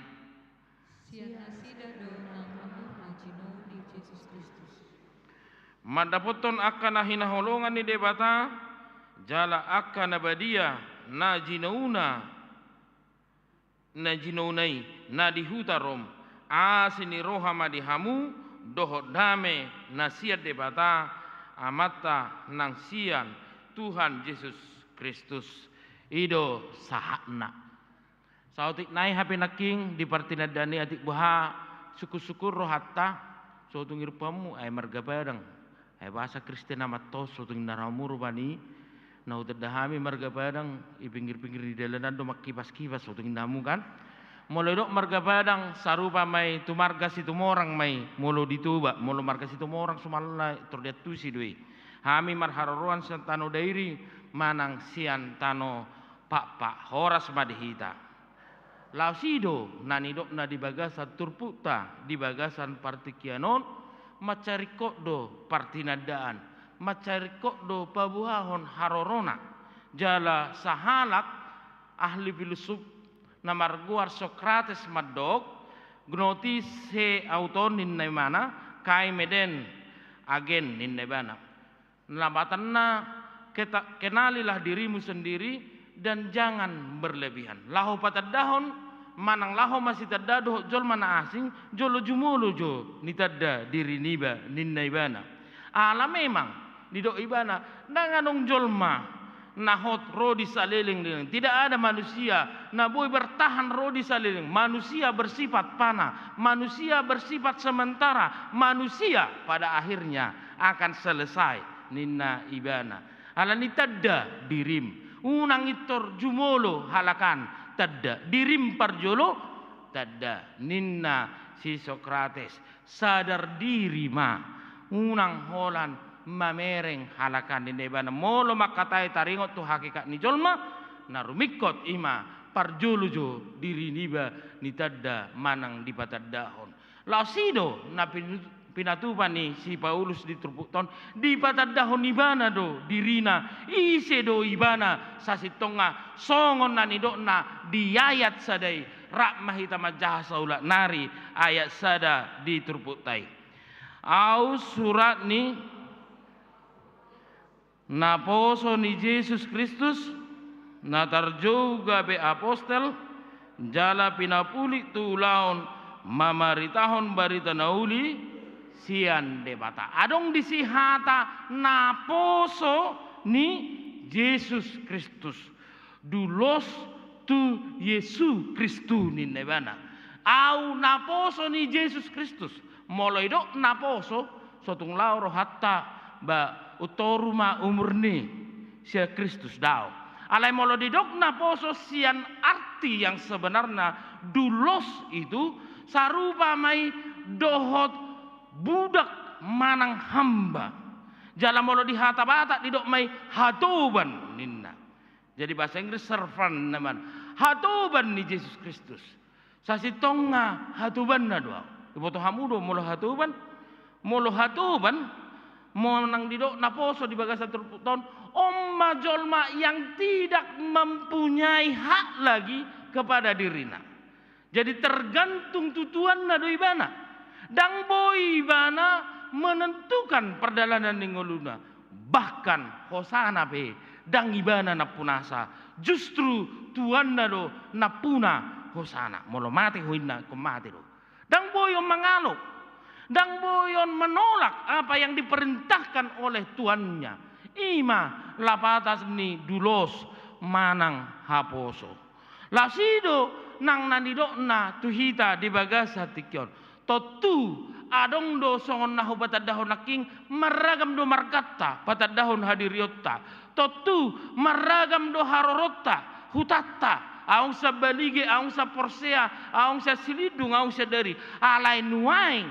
Sian nasida do nang hamu na jinou ni Jesus Kristus. Mandapothon angka na hinaholongan ni Debata, jala angka na badia na jinouna, na jinouna i, na di huta Rom, asi ni roha ma di hamu, dohot dame na sian Debata, Amanta nang sian Tuhan Jesus Kristus. I do sahatna. Saotik nai hape nangkin di partinandaan i atik boha sungkun-sungkun rohanta, so tung i rupamu, ai marga Padang. Ai bahasa Kristen amat tos, so tung i na ra hamu rupani, na hutanda hami marga Padang, i pinggir-pinggir ni dalanan do mangkipas-kipas, so tung i na hamu kan. Molo didok marga Padang, sarupa ma i tu marga Situmorang ma i, molo di Toba, molo marga Situmorang sumalna tor diantusi do i. Hami marharoroan sian tano Dairi, manang sian tano Pakpak, horas ma di hita. Laos i do na nidokna di bagasan turpukta, di bagasan partingkian on, mansai ringkot do partinandaan, mansai ringkot do paboahon harorona. Jala sahalak ahli filosof na margoar Sokrates mandok, gnosis he auton ninna ibana, kai meden agen ninna ibana. Lapatanna, keta-, kenalilah dirimu sendiri dan jangan berlebihan. Laho patandahon, manang laho masitanda dohot jolma na asing, jolo jumolo jo nitanda diri niba, ninna ibana. Ala memang, didok ibana, ndang adong jolma na hot ro di saleleng-leleng. Tidak ada manusia na boi bertahan ro di saleleng. Manusia bersifat fana, manusia bersifat sementara, manusia pada akhirnya akan selesai, ninna ibana. Alani tanda dirim, unang intor jumolo halakan, tanda dirim parjolo, tanda ninna si Sokrates. Sadar diri ma, unang holan mamereng halakan, ninna ibana. Molo mangkatai taringot tu hakikat ni jolma, na rumingkot i ma parjolo jo diri niba nitanda manang dipatandahon. Laos i do na pin-, pinatupa ni si Paulus di turpukta on, dipatandahon ibana do dirina, ise do ibana sasintongna, songon na nidokna di ayat sada i. Rap ma hita manjaha saulak nari ayat sada di turpukta i. Au surat ni naposo ni Jesus Kristus, na tarjou gabe apostel, jala pinapulik tu ulaon mamaritahon barita na uli sian Debata. Adong disi hata naposo ni Jesus Kristus. Doulos tu Iesu Kristus ninna ibana. Au naposo ni Jesus Kristus. Molo didok naposo, so tung laho rohanta ba untoru ma umur ni si Kristus, daong. Alai molo didok naposo sian arti yang sebenarnya, doulos itu sarupa ma i dohot budak manang hamba. Jala molo di hata Batak didok ma i hatoban ninna. Jadi bahasa Inggris servant namana. Hatoban ni Jesus Kristus. Sasintongna hatobanna do au. Diboto hamu do molo hatoban? Molo hatoban, manang didok naposo di bagasan turpukta on, on ma jolma yang tidak mempunyai hak lagi kepada dirina. Jadi tergantung tu tuanna do ibana. Ndang boi ibana menentukan pardalanan ni ngoluna. Bahkan hosana pe ndang ibana nampunasa. Justru tuanna do nampuna hosana. Molo mate ho ninna, ingkon mate do. Ndang boi on mangalop. Ndang boi on menolak apa yang diperintahkan oleh tuannya. I ma lapatan ni doulos manang haposo. Laos i do nang na nidokna tu hita di bagasan tingki on. Tontu, adong do songon na hupatandahon nangkin, marragam do marganta patandahon hadirionta. Tontu, marragam do haroronta, hutanta, adong sian balige, adong sian porsea, adong sian silindung, adong sian dari. Alai nuaeng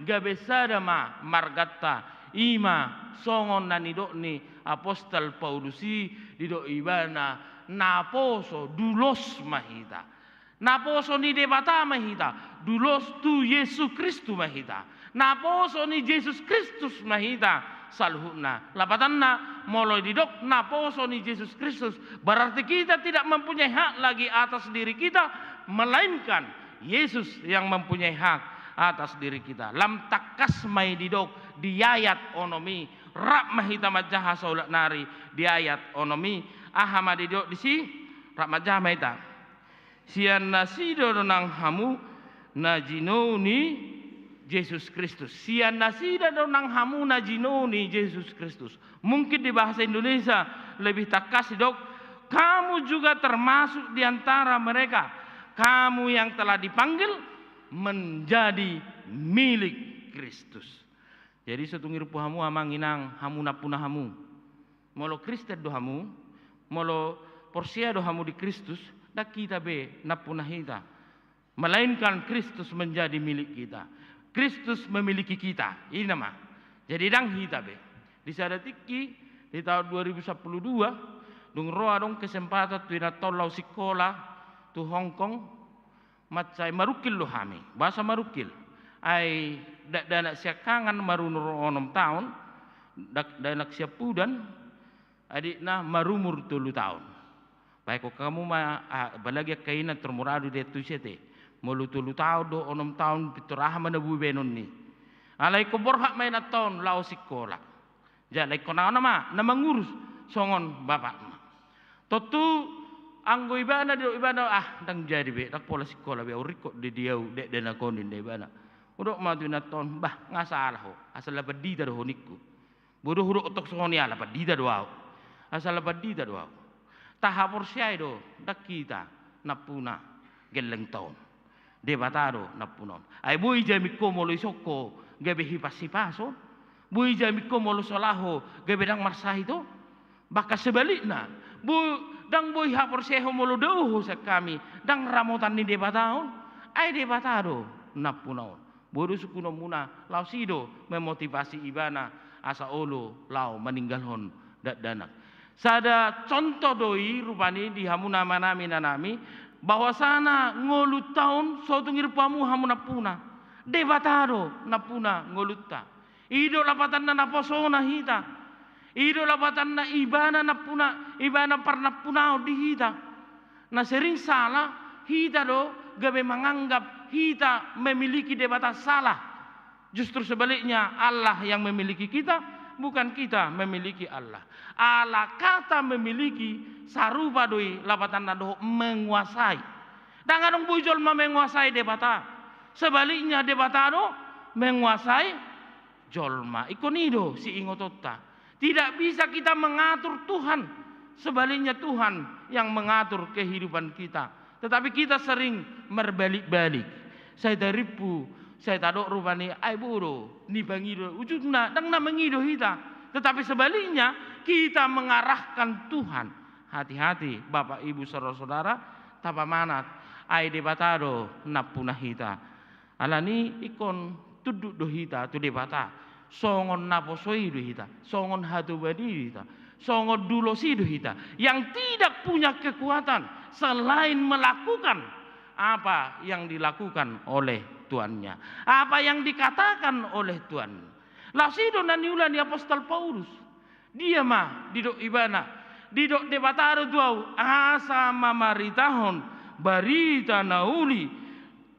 gabe sada ma marganta, i ma songon na nidok ni apostel Paulus i, didok ibana, naposo, doulos ma hita. Naposo ni Debata ma hita, doulos tu Yesus Kristus ma hita. Naposo ni Jesus Kristus ma hita saluhutna. Lapatanna, molo didok naposo ni Jesus Kristus, berarti kita tidak mempunyai hak lagi atas diri kita, melainkan Yesus yang mempunyai hak atas diri kita. Lam tangkas ma i didok di ayat onom i, rap ma hita manjaha saulak nari di ayat onom i, aha ma didok disi, rap manjaha ma hita. Sian nasida do nang hamu na jinou ni Jesus Kristus. Sian nasida do nang hamu na jinou ni Jesus Kristus. Mungkin di bahasa Indonesia lebih tangkas didok, kamu juga termasuk di antara mereka. Kamu yang telah dipanggil menjadi milik Kristus. Jadi, so tung irpu hamu amang inang, hamu nampuna hamu. Molo Kristen do hamu, molo porsea do hamu di Kristus, ndang hita be nampuna hita. Melainkan Kristus menjadi milik kita. Kristus memiliki kita. I ma. Jadi ndang hita be. Di sada tingki, di taon dua ribu sampulu dua, dung ro adong kesempatan tu inanta on laho sikola tu Hong Kong, mansai marungkil do hami, boasa marungkil? Ai dakdanak siangkangan marumur onom taon, dakdanak siampudan, adikna marumur tolu taon. Baen hamu ma, ah, apalagi angka ina tor mura do diantusi ate. Molo tolu taon dohot onom taon pintor aha ma na boi baenonna i. Alai ingkon borhat ma inanta on laho sikola. Jala ingkon aha nama na mangurus songon bapakna. Tontu anggo ibana didok ibana, ah, ndang jadi be, ndang pola sikola be, au ringkot do di au dakdanak on, ninna ibana. Hudok ma tu inanta on, bah, nga salah ho, asal na pandita do ho ningku. Boi do hudok tong songon i ala pandita do au. Asal na pandita do au. Tahaporseai do, ndang hita nampuna gellengta on. Debata do nampuna on. Ai boi jamin ho molo dison ho gabe hipas-hipas on. Boi jamin ho molo so laho gabe ndang marsahit on. Bahkan sebalikna, bo-, ndang boi haporseai ho molo dao ho sian hami ndang ramotan ni Debata on. Ai Debata do nampuna on. Boi do sungkunonmuna, laos i do memotivasi ibana asa olo laho maninggalhon dakdanak. Sada contoh do i rupani di hamuna amanami, inanami, bahwasana ngolunta on so tung irpu hamu, hamu nampuna. Debata do nampuna ngolunta. I do lapatanna naposona hita. I do lapatanna ibana nampuna, ibana parnampunaon di hita. Na sering salah, hita do gabe manganggap hita memiliki Debata, salah. Justru sebaliknya, Allah yang memiliki kita, bukan kita memiliki Allah. Ala kata memiliki, sarupa do i lapatanna dohot menguasai. Ndang adong boi jolma menguasai Debata. Sebaliknya, Debata do menguasai jolma. Ingkon i do siingotonta. Tidak bisa kita mengatur Tuhan. Sebaliknya, Tuhan yang mengatur kehidupan kita. Tetapi kita sering marbalik-balik. Sai tarimpu, sai tadok rupani, ai bodo, nipangido. Ujungna, ndang na mangido hita. Tetapi sebaliknya, kita mengarahkan Tuhan. Hati-hati, Bapak, Ibu, saudara-saudara, tapamanat. Ai Debata do nampuna hita. Alani ingkon tunduk do hita tu Debata. Songon naposo i do hita, songon hatoban i do hita, songon doulos i do hita, yang tidak punya kekuatan selain melakukan apa yang dilakukan oleh tuannya, apa yang dikatakan oleh Tuhan. Laos i do na niula ni apostel Paulus. Dia ma didok ibana, didok Debata do tu au asa mamaritahon barita na uli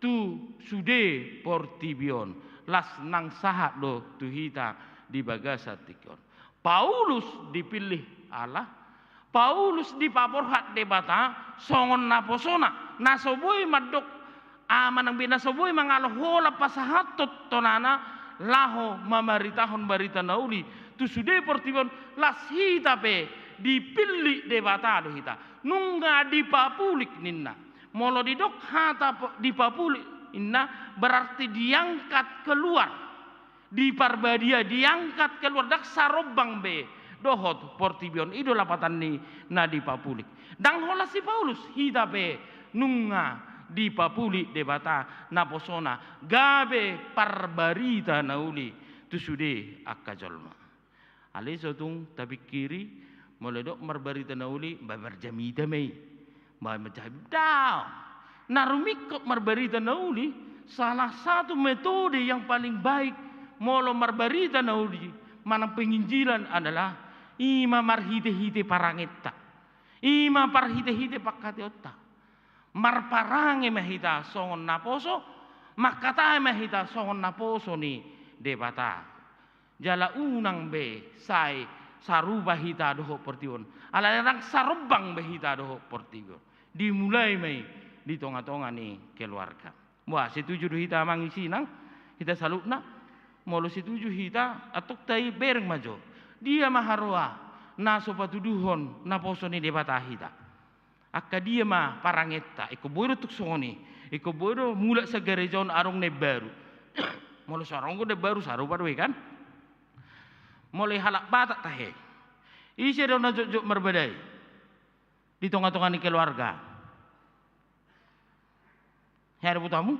tu sude portibi on. Las nang sahat do tu hita di bagasan tingki on. Paulus dipilih Allah, Paulus dipaborhat Debata songon naposona, na so boi mandok, ah, manang be na so boi mangalo holan pasahathon tonana laho mamaritahon barita na uli tu sude portibi on. Las hita pe dipillit Debata do hita. Nunga dipapulik ninna. Molo didok hata po-, dipapulik, Inna berarti diangkat keluar, diparbadia, diangkat keluar, ndang sarombang be dohot portibi on. I do lapatan ni na dipapulik. Ndang holan si Paulus, hita pe nunga dipapulik Debata naposona gabe parbarita na uli tu sude angka jolma. Alai so tung tapingkiri, molo didok marbarita na uli, ba marjamita ma i. Ba marjamita, daong. Na rumingkot marbarita na uli, salah satu metode yang paling baik molo marbarita na uli manang penginjilan adalah i ma marhite-hite parangenta. I ma parhite-hite pangkataionta. Marparange ma hita songon naposo, mangkatai ma hita songon naposo ni Debata. Jala unang be sai sarupa hita dohot portibi on. Alai ndang sarombang be hita dohot portibi on. Dimulai ma i di tonga-tonga ni keluarga. Wah, setuju do hita amang isi inang, hita saluhutna. Molo setuju hita, antong tabereng ma jo. Dia ma haroa na so patuduhon naposo ni Debata hita? Angka dia ma parangenta? Ingkon boi do tuk songon i. Ingkon boi do mulak sian gareja on adong na imbaru. Molo so adong do na imbaru, sarupa do i kan. Molo i halak Batak tahe, ise do na jotjot marbadai di tonga-tonga ni keluarga? Hea do botomu?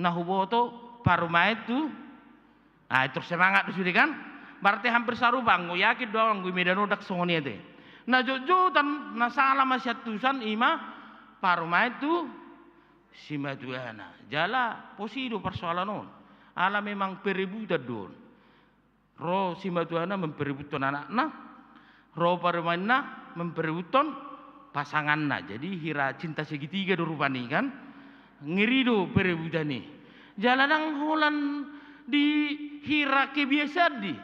Na huboto parumaen tu, ah, tersemangat do sude kan? Berarti hampir sarupa, anggo yakin do au, anggo i Medan on ndang songon i ate. Na jotjotan na sala masiantusan i ma parumaen tu simatuana. Jala pos i do parsoalan on. Ala memang perebutan do on. Ro simatuana memperebuthon anakna, ro parumaenna memperebuthon pasanganna. Jadi hira cinta segitiga do rupani kan. Ngeri do perebutan i. Jala ndang holan di hira kebiasaan di.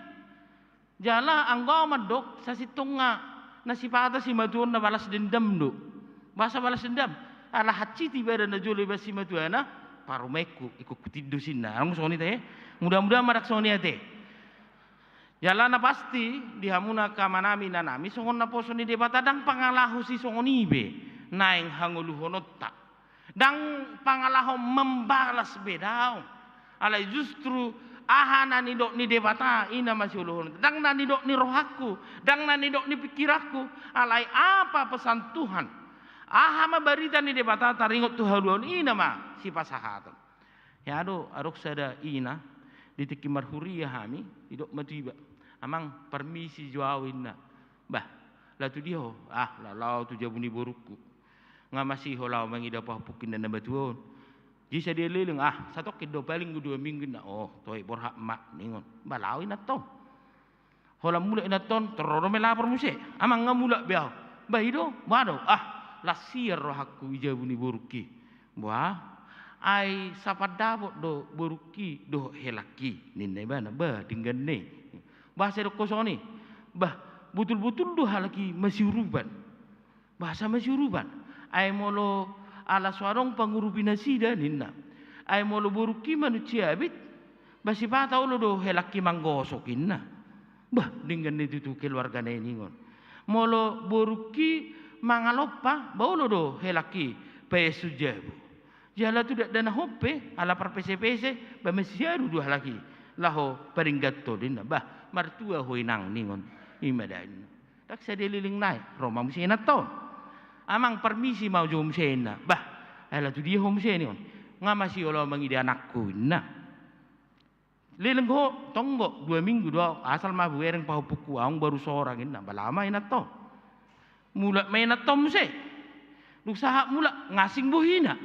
Jala anggo au mandok, sasintongna na sipata simatuana balas dendam do. Bahasa balas dendam. Ala hansit ibana na jolo ibaen simatuana, parumaenku, ingkon hutindo sinna. Adong songon i ate. Mudah-mudahan ma ndang songon i ate. Jala na pasti di hamuna angka amanami inanami, songon naposo ni Debata ndang pangalaho sisongon i be naeng hangoluhononta. Ndang pangalaho membalas be, daong. Alai justru aha na nidok ni Debata i na masioloholonta. Ndang na nidok ni rohangku, ndang na nidok ni pingkiranku. Alai apa pesan Tuhan? Aha ma barita ni Debata taringot tu haluaon i na masipasahaton. Hea do, adong sada ina, di tingki marhuria hami, didok ma tu iba, "Amang, parmisi jo au," inna. "Bah, laho tu dia ho?" "Ah, laho, laho tu jabu ni borungku. Nga masiho laho mangida pahompungki na matua on." Jadi sadia leleng, "Ah, satongkin do, paling dua minggu," inna. "Oh, toe, borhat ma," ningon. Bah, laho inanta on. Holan mulak inanta on, tor ro do ma i lapor muse. "Amang, nga mulak be au." "Bah, i do, bah do." "Ah, las hian rohangku di jabu ni borungki." "Bah, ai sapandapot do borungki dohot helangki," ninna ibana. "Bah, denggan i. Bah, sai didok ho songon i. Bah, botul-botul do halak i masiurupan." "Bah, asa masiurupan? Ai molo ala so adong pangurupi nasida," ninna. "Ai molo borungki manusia abit, bah, sipata olo do helangki manggosok," inna. "Bah, denggan i tutu keluargana i," ningon. "Molo borungki mangalompa, bah, olo do helangki paeashon jabu. Jala tu dakdanak on pe, ala parpese-pese, bah, masiadu do halak i laho padengganhon," ninna. "Bah, martua ho, Inang," ningon. I ma da, inna. Ndang sadia leleng nai, ro ma muse inanta on. "Amang, parmisi ma au jo muse," inna. "Bah, ai laho tu dia ho muse?" ningon. "Nga masiho laho mangida anakku," inna. "Leleng ho?" "Tong do, dua minggu do au, asal ma hubereng pahompungku, adong baru sorang," inna. Bah, laho ma inanta on. Mulak ma inanta on muse. Dung sahat mulak, nga asing bohina.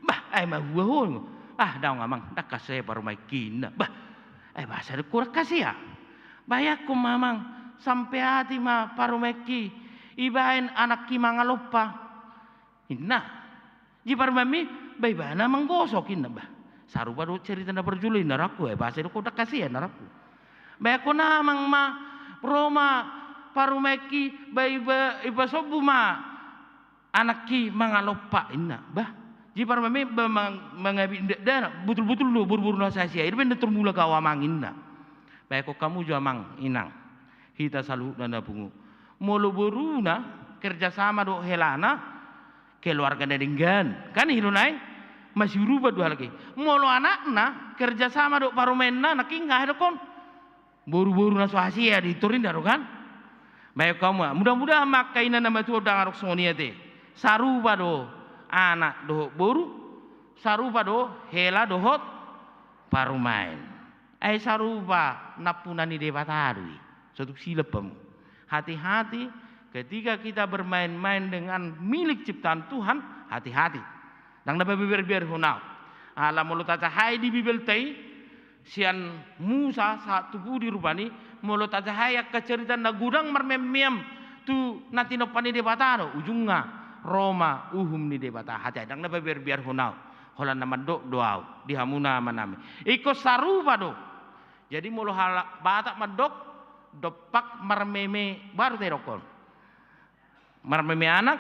"Bah, ai mahua ho?" ningon. "Ah, daong, Amang, ndang hasea parumaenki," inna. "Bah, ai boasa didok ho ndang hasea? Baheanhon ma, Amang, sampe atik ma parumaenki ibaen anakki mangalompa," inna. "Jadi parumaenmi?" "Bah, ibana manggosok," inna. "Bah, sarupa do cerita na parjolo i, inna rohangku. Ai boasa didok ho ndang hasea, inna rohangku? Baheanhon, Amang, ma, ro ma parumaenki, bah, iba, ipasombu ma anakki mangalompa," inna. "Bah, jadi parumaenmi, bah, mang-, mangabit dakdanak, botul-botul do boru-boru na hasea-hasea, i do pe na tor mulak au, Amang," inna. "Baheanhon hamu jo, Amang, Inang, hita saluhutna na pungu, molo boruna kerjasama dohot helana, keluarga na denggan, kan i do nai? Masiurupan do halak i. Molo anakna kerjasama dohot parumaenna, nangkin nga dokkon. Boru-boru na so hasea di torinda do kan. Baik kamu, mudah-mudahan ma angka ina na matua ndang adong songon i ate. Sarupa do anak dohot boru, sarupa do hela dohot parumaen. Ai sarupa nampuna ni Debata do i. Sotuk silap hamu. Hati-hati ketika kita bermain-main dengan milik ciptaan Tuhan, hati-hati. Ndang na pabiar-biar hona. Ala molo tajahai di Bibelta i, sian Musa sahat tu pudi rupani, molo tajahai angka cerita na godang marmeam-meam tu na tinompa ni Debata do, ujungna ro ma uhum ni Debata. Hati-hati, ndang na pabiar-biar hona. Holan na mandok do au di hamuna amanami. Ingkon sarupa do. Jadi molo halak Batak mandok, dompak marmeme, baru te dokkon. Marmeme anak,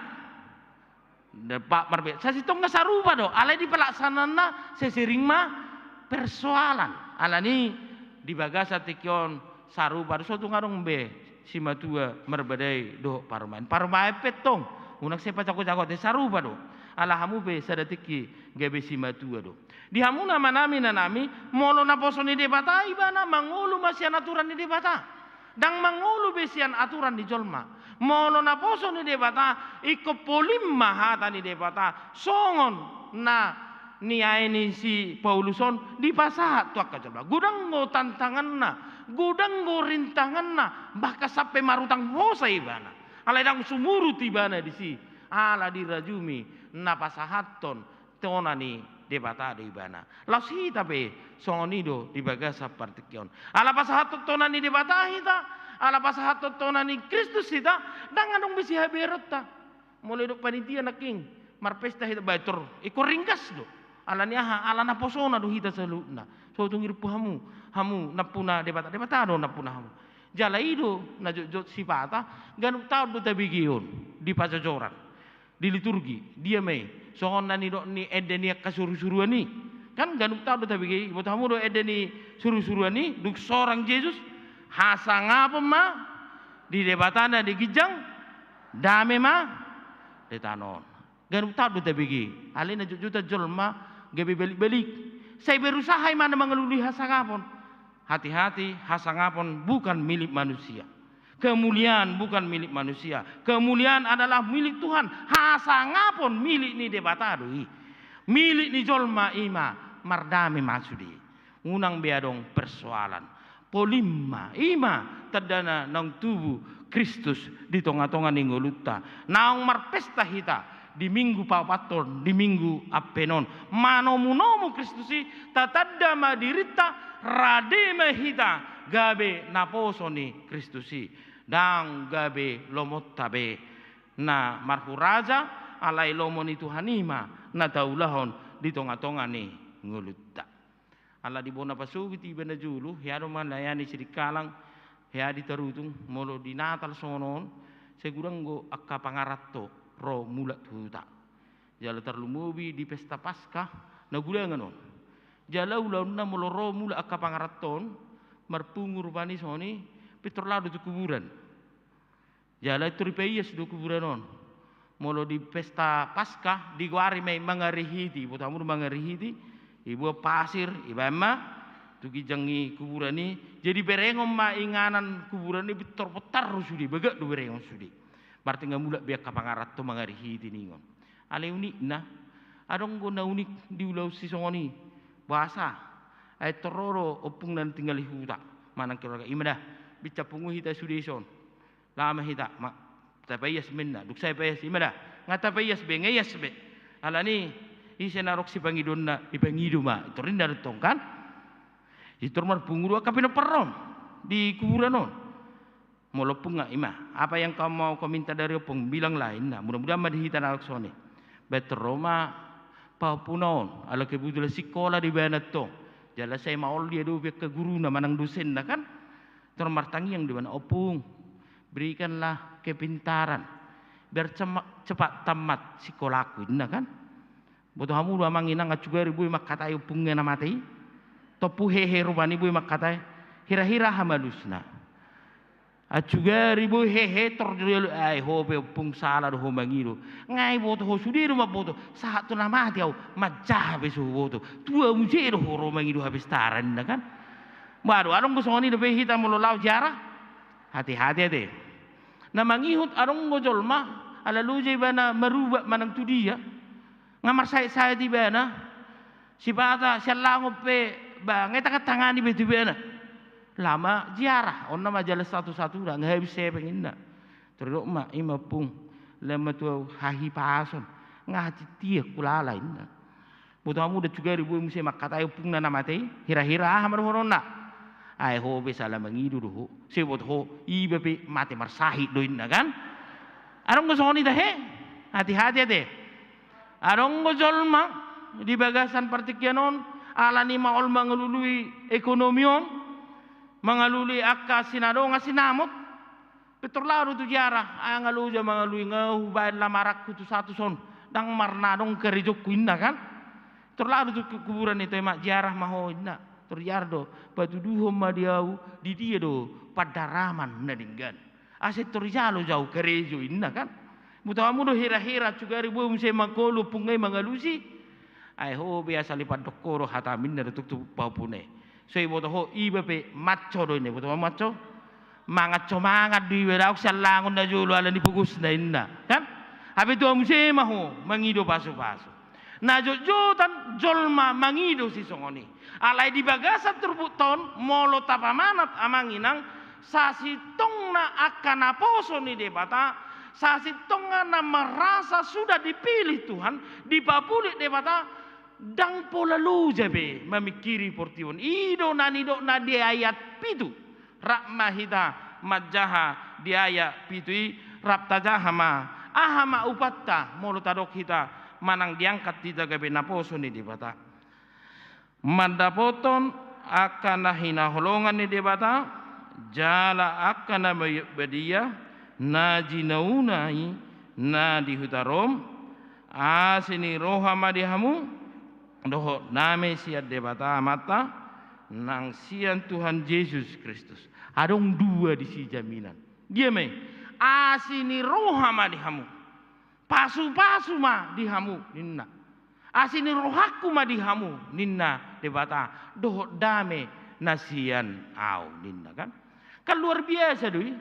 dompak marmeme. Sasintongna sarupa do, alai di pelaksanaanna sesering ma persoalan. Alani di bagasan tingki on sarupa do, so tung adong be simatua marbadai dohot parumaen. Parumaen pe tong, unang sai pajago-jago ate, sarupa do. Ala hamu pe sada tingki gabe simatua do. Di hamuna amanami inanami, molo naposo ni Debata ibana mangolu ma sian aturan ni Debata. Ndang mangolu be sian aturan ni jolma. Molo naposo ni Debata, ingkon polim ma hata ni Debata. Songon na niae ni si Paulus on dipasahat tu angka jolma. Godang do tantanganna, godang do rintanganna, bahkan sampe marutang hosa ibana. Alai ndang sumurut ibana disi, ala dirajumi na pasahathon tona ni Debata do ibana. Laos hita pe songon i do di bagasan partingkian on. Ala pasahathon tona ni Debata hita, ala pasahathon tona ni Kristus hita, ndang adong be sihabearonta. Molo didok panitia nangkin marpesta hita, baen tor ingkon ringgas do. Alani aha? Ala naposona do hita saluhutna. So tung irpu hamu, hamu nampuna Debata, Debata do nampuna hamu. Jala i do na jotjot sipata, ganup taon do tabege on di pajojoran. Di liturgi, dia ma i? Songon na nidok ni ende ni angka surusuruan i. Kan ganup taon do tabege i, iboto hamu do ende ni surusuruan i, dung sorang Jesus, hasangapon ma di Debata na di ginjang, dame ma di tano on. Ganup taon do tabege i, alai na jotjotan jolma gabe balik-balik. Sai berusaha ibana mangalului hasangapon. Hati-hati, hasangapon bukan milik manusia. Kemuliaan bukan milik manusia. Kemuliaan adalah milik Tuhan. Hasangapon milik ni Debata do i. Milik ni jolma i ma, mardame ma sude. Unang be adong persoalan. Polim ma, i ma tandana naung tubu Kristus di tonga-tonga ni ngolunta. Naung marpesta hita di Minggu paopathon, di Minggu Advent on. Manomu-nomu Kristus i, tatanda ma dirinta, rade ma hita gabe naposo ni Kristus i. Ndang gabe lomonta be na marhuraja, alai lomo ni Tuhan i ma na taulahon di tonga-tonga ni ngolunta. Ala di bona pasogit iba na jolo, hea do manlayani Sidikalang, hea di Tarutung, molo di Natal songon on, sai godang do angka pangaranto ro mulak tu huta. Jala tarlumobi di pesta Paskah, na gudangan on. Jala ulaonna molo ro mulak angka pangaranto on, marpungu rupani songon i, pintor laho do tu kuburan. Jala pintor ipaias do kuburan on. Molo di pesta Paskah, digoari ma i mangarihiti, iboto hamu do mangarihiti, ibuat pasir, ibaen ma tu ginjang ni kuburan i, jadi berengon ma inganan kuburan i, pintor pontar do sude, bagak do berengon sude. Martinga mulak be angka pangaranto mangarihiti ningon. Alai unikna, adong do na unik di ulaon sisongon i. Boasa? Ai pintor ro do ompungna na tinggal di huta, manang keluarga, i ma da, binca pungu hita sude dison. Laho ma hita, ma, tapaias ma inna, dung sai paias, i ma da, nga tapaias be, nga ias be. Alani, ise na adong sipangidoonna, ipangido ma, pintor inna do tong kan. Pintor marpungu do angka pinompar on di kuburan on. Molo ompung nga, i ma, apa yang kau mau kau minta dari ompung, bilanglah inna, mudah-mudahan ma di hita na adong songon i. Baen tor ro ma pahompuna on, ala kebetulan sikola do ibana tong. Jala sai maol dia dope angka guruna manang dosenna kan. Tor martangiang do ibana, ompung, berikanlah kepintaran, biar cema-, cepat tamat sikolaku, inna kan. Boto hamu do amang inang, ansugari boi mangkatai ompungna na mate i. Tompu hehe rupani boi mangkatai. Hira-hira aha ma alusna? Ancugari boi hehe tor jolo, ai ho pe ompung sala do ho mangido. Nga iboto ho sude do mamboto, sahat tu na mate au, manjaha pe so huboto. Tua muse do ho ro mangido hape setara ninna kan. Waduh, adong do songon i dope hita molo laho ziarah. Hati-hati ate. Na mangihut adong do jolma, ala loja ibana marubak manang tu dia. Nga marsahit-sahit ibana. Sipata siallangon pe ba nga itangan-tangani be tu ibana. Lama ziarah, on nama jalan satu-satu da, nga habis hepeng inna. Tor didok ma, ima ompung, lama tu au hahipason, nga hatitiak hulala inna. Boto hamu da ancugari boi muse mangkatai ompungna na mate i, hira-hira aha ma dohononna. Ai ho pe sala mangido do ho, sai boto ho, iba pe mate marsahit do inna kan. Adong do songon i tahe, hati-hati ate. Adong do jolma di bagasan partingkian on, ala ni maol mangalului ekonomi on, mangalului angka sinadongan sinamot. Pintor laho do tu ziarah, ai nga loja mangalului, nga hubaen lamarangku tu satus on, ndang marnadong karejongku inna kan. Pintor laho do tu ku-, kuburan i, toe ma ziarah ma ho inna. Pintor ziarah do, patuduhon ma di au, di dia do pandaraman na denggan. Asa pintor ijalo jo au karejo inna kan. Boto hamu do hira-hira ancugari boi muse mangolu ompungna i mangalusi. Ai ho be asal ipandok ho do hata ninna do tuk tu pahompu na i. So iboto ho iba pe manco do inna, iboto ho manco. Manganco mangan do iba, daong siallangon na jolo ala ni pogosna inna kan. Hape tua muse ma ho mangido pasu-pasu. Na jotjotan jolma mangido sisongon i. Alai di bagasan turpukta on molo tapamanat amang inang, sasintongna angka naposo ni Debata, sasintongna na merasa sudah dipilih Tuhan, dipapulik Debata, ndang pola loja be mamingkiri portibi on. I do na nidokna di ayat pitu. Rap ma hita manjaha di ayat pitu i, rap tajaha ma. Aha ma upanta molo tadok hita manang diangkat hita gabe naposo ni Debata? Mandapothon angka na hinaholongan ni Debata, jala angka na badia, na jinauna i na di huta Rom, asi ni roha ma di hamu, dohot dame sian Debata Amanta, nang sian Tuhan Jesus Kristus. Adong dua disi jaminan. Dia ma i, asi ni roha ma di hamu. Pasu-pasu ma di hamu, ninna. Asi ni rohangku ma di hamu, ninna Debata, dohot dame na sian au, ninna kan. Kan luar biasa do i.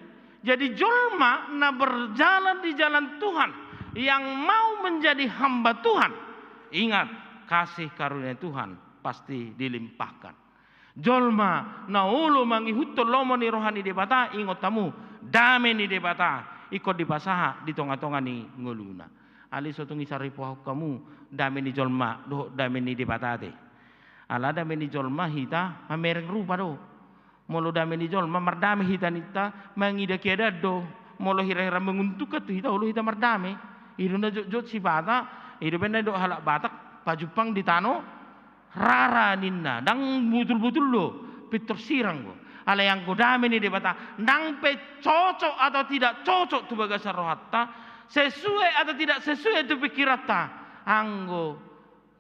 Jadi jolma na berjalan di jalan Tuhan, yang mau menjadi hamba Tuhan, ingat, kasih karunia Tuhan pasti dilimpahkan. Jolma na olo mangihuthon lomo ni roha ni Debata, ingot hamu, dame ni Debata ingkon dipasahat di tonga-tonga ni ngoluna. Alai so tung isaripohon hamu dame ni jolma dohot dame ni Debata ate. Ala dame ni jolma hita mamereng rupa do. Molo dame ni jolma, mardame hita ninta mangida keadaan do. Molo hira-hira menguntungkan tu hita, olo hita mardame. I do na jotjot sipata, i do umbahen na nidok halak Batak, pajumpang di tano rara ninna, ndang butul-butul do, pintor sirang do. Alai anggo dame ni Debata, ndang pe cocok atau tidak cocok tu bagasan rohanta, sesuai atau tidak sesuai tu pikiranta, anggo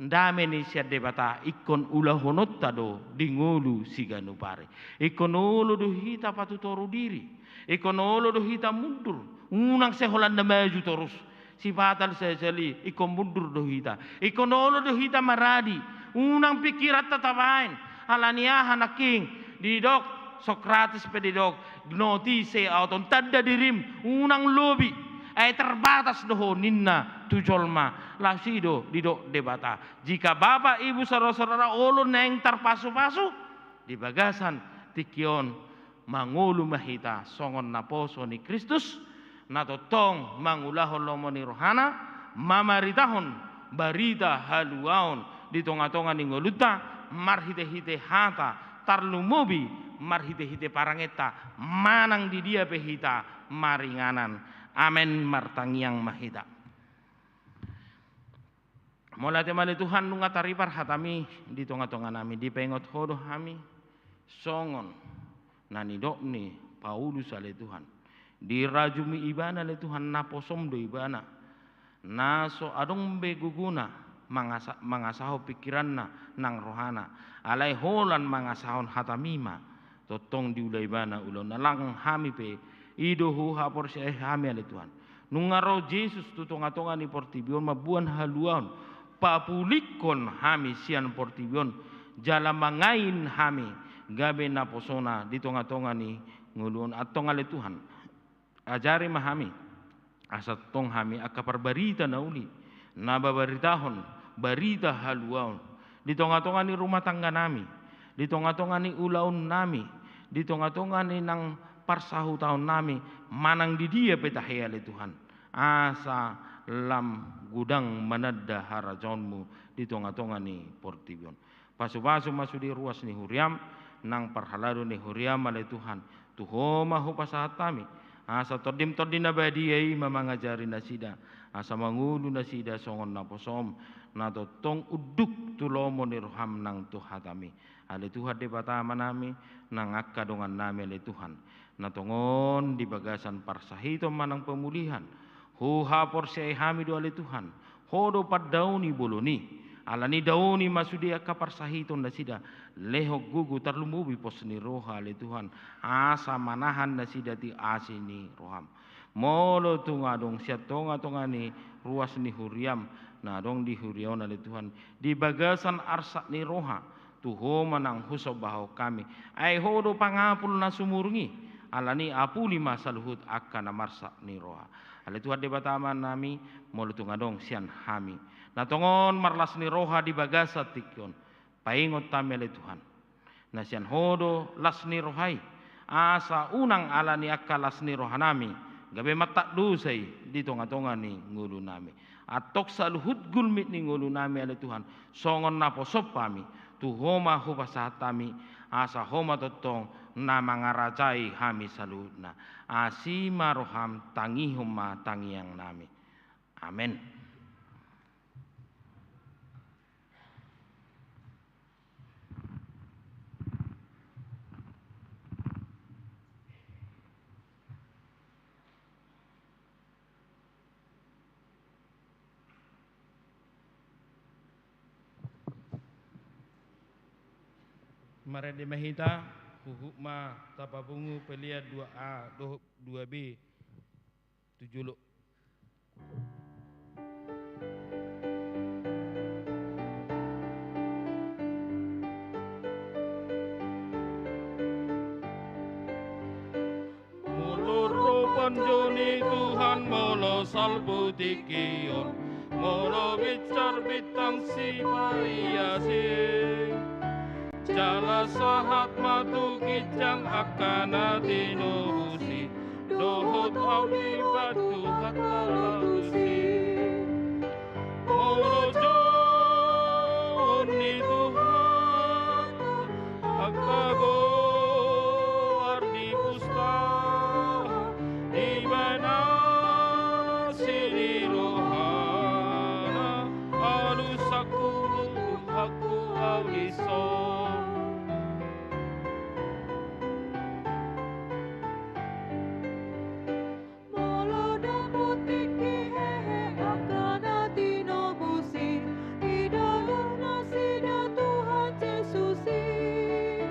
dame ni sian Debata ingkon ulahononta do di ngolu siganup ari. Ingkon olo do hita patutoru diri. Ingkon olo do hita mundur. Unang sai holan na maju torus. Sipata sahali-sahali ingkon mundur do hita. Ingkon olo do hita maradi. Unang pikiranta tabaen. Ala ni aha nangkin? Didok Sokrates pe didok, gnotise aut on, tanda dirim, unang lobi. Ai terbatas do ho ninna tu jolma. Laos i do didok Debata. Jika Bapa, Ibu, saudara-saudara, olo naeng tarpasu-pasu di bagasan tingki on, mangolu ma hita songon naposo ni Kristus, na tongtong mangulahon lomo ni rohana, mamaritahon barita haluaon di tonga-tonga ni ngolunta, marhite-hite hata, tarlumobi marhite-hite parangenta, manang di dia pe hita maringanan. Amen, martangiang ma hita. Mauliate ma ale Tuhan, nunga taripar hatami di tonga-tonga nami, dipaingot ho do hami, songon na nidok ni Paulus ale Tuhan. Dirajumi ibana ale Tuhan, naposom do ibana. Na so adong be gogona mangasa-, mangasahon pikiranna nang rohana. Alai holan mangasahon hatami ma, tongtong diula ibana ulaonna, lang hami pe I do huhaporseai hami ale Tuhan. Nunga ro Jesus tu tongatonga ni portibi on mamboan haluaon, papulingkon hami sian portibi on, jala mangain hami gabe naposona di tongatonga ni ngolu on. Antong ale Tuhan, ajari ma hami, asa tong hami angka parbarita na uli, na babaritahon barita haluaon di tongatonga ni rumah tangga nami, di tongatonga ni ulaon nami, di tongatonga ni nang parsahutaon nami, manang di dia pe tahe ale Tuhan, asa lam godang mananda harajaonmu di tongatonga ni portibi on. Pasupasu ma sude ruas ni huriam, nang parhalado ni huriam ale Tuhan, tu Ho ma hupasahat hami, asa Tondim Tondi na Badia i ma mangajari nasida, asa mangolu nasida songon naposom, na tongtong unduk tu lomo ni roham nang tu hatami. Ale Tuhan Debata Amanami, nang angka dongannami ale Tuhan, na tongon di bagasan parsahiton manang pemulihan, huhaporseai hami do ale Tuhan, Ho do pandaoni bolon i. Alani daoni ma sude angka parsahiton nasida, lehon gogo tarlumobi pos ni roha ale Tuhan, asa manahan nasida di asi ni roham. Molo tung adong sian tongatonga ni ruas ni huriam, na adong di huria on ale Tuhan, di bagasan arsak ni roha, tu Ho ma nang husombahon hami. Ai Ho do pangapul na sumurung i, alani apuli ma saluhut angka na marsak ni roha. Ale Tuhan Debata Amanami, molo tung adong sian hami na tongon marlas ni roha di bagasan tingki on, paingot hami ale Tuhan, na sian Ho do las ni roha i, asa unang alani angka las ni rohanami gabe mantak dosa i di tongatonga ni ngolunami. Antong saluhut gulmit ni ngolunami ale Tuhan, songon naposom hami, tu Ho ma hupasahat hami, asa Ho ma tongtong na mangarajai hami saluhutna. Asi ma roham, tangihon ma tangiangnami. Amen. Marende ma hita, huhut ma tapapungu pelean dua A dohot dua B. Tu jolo. Molo ro panjou ni Tuhan, molo salpu tingki on, molo binsar bintang sipaiasi, jala sahat ma tu ginjang angka na tinobus i, dohot au dibahen Tuhan laho tusi. Molo jouon ni Tuhan angka goar di pustaha, dibahen asi ni rohana, alusangku, Tuhanku, au dison. Molo dapot tingki hehe angka na tinobus i, idaon nasida Tuhan Jesus i.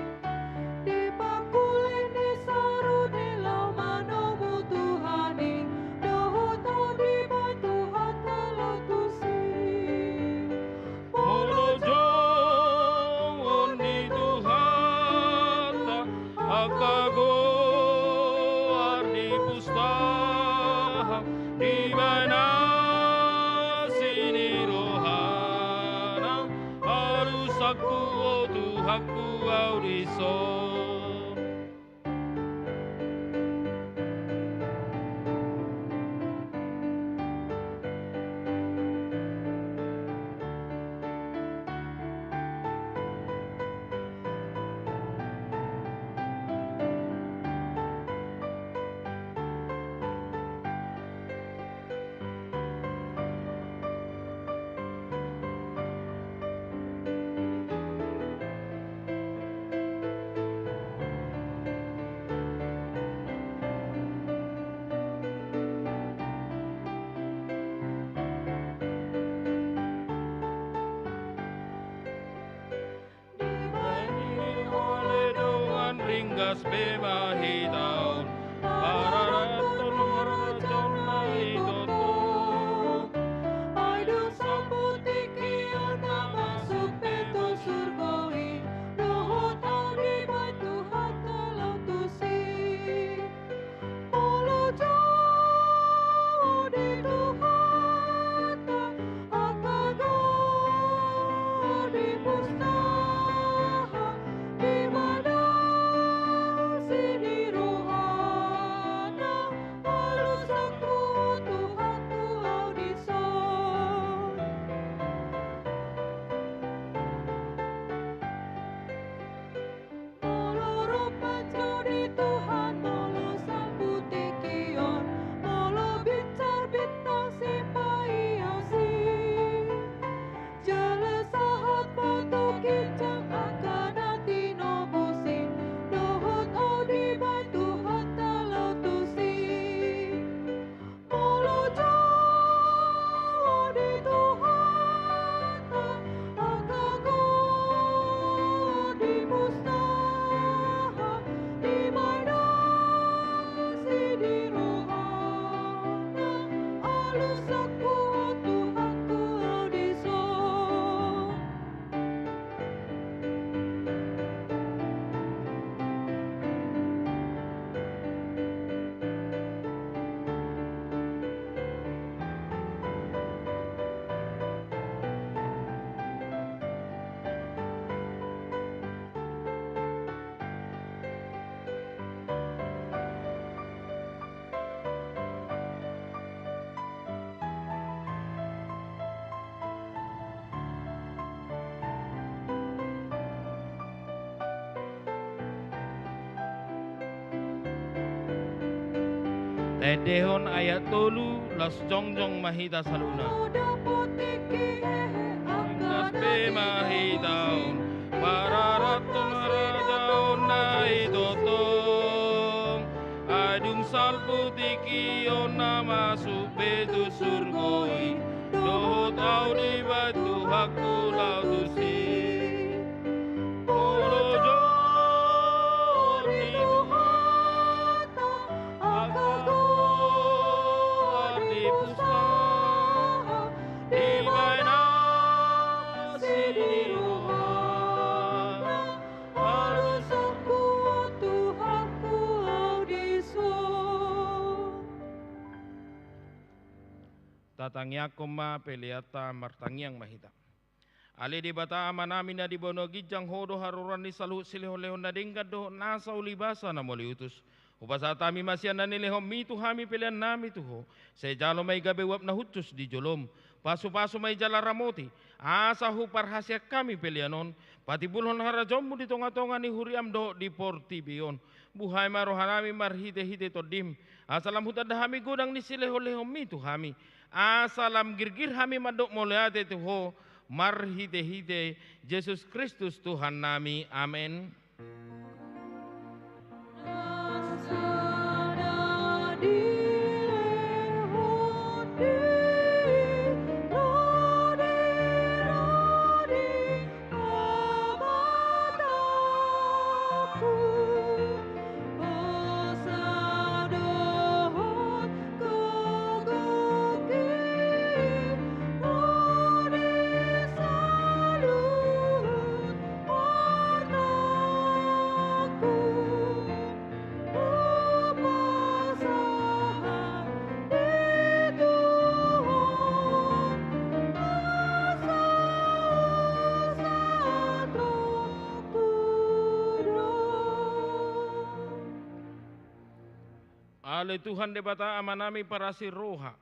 Dipangkuling, disarut, laho manomu Tuhan i, dohot au dibahen Tuhan laho tusi. Molo jouon ni Tuhanta angka goar di pustaha, dibahen asi ni rohana, alusangku, o Tuhanku, au dison. Dibahen i ale dongan, ringgas be ma hita on. Pararathon harajaon na i tongtong. Ai dung salpu tingki on na masuk be tu surgo i, dohot au dibaen Tuhanta laho tusi. Molo jolo di Tuhanta angka goar, di pustaha, di manasi ni rohana, alusangku Tuhanku au dison. Molo ro panjou di Tuhan, molo salpu tingki on, molo binsar bintang sipaiasi, jala sahat batu ginjang angka na tinobus i, dohot au dibaen Tuhanta laho tusi. Molo jolo di Tuhanta angka goar, di pustaha, di manasi ni rohana, alusangku Tuhanku au dison. Taendehon ayat tolu, laos jongjong ma hita saluhutna. Ringgas be ma hita on, pararathon harajaon na i tongtong. Ai dung salpu tingki on na masuk be tu surgo i, dohot au dibaen Tuhanku laho tusi. Molo jolo di Tuhanta angka goar, di pustaha, di manasi ni rohana, alusangku Tuhanku au dison. Tatangiangkon ma peleanta, martangiang ma hita. Ale Debata Amanami na di banua ginjang, Ho do haroroan ni saluhut silehonlehon na denggan dohot nasa ulibasa na mauliutus. Hupasahat hami ma sian na nilehonMi tu hami peleannami tu Ho. Sai jalo ma i gabe uap na hushus di joloM. Pasupasu ma i jala ramoti, asa huparhaseang hami pelean on, patimbulhon harajaonMu di tongatonga ni huriaM dohot di portibi on. Buhai ma rohanami marhitehite TondiM, asa lam hutanda hami godang ni silehonlehonMi tu hami, asa lam girgir hami mandok mauliate tu Ho, marhitehite Jesus Kristus Tuhannami. Amen. Ale Tuhan Debata Amanami parasi roha,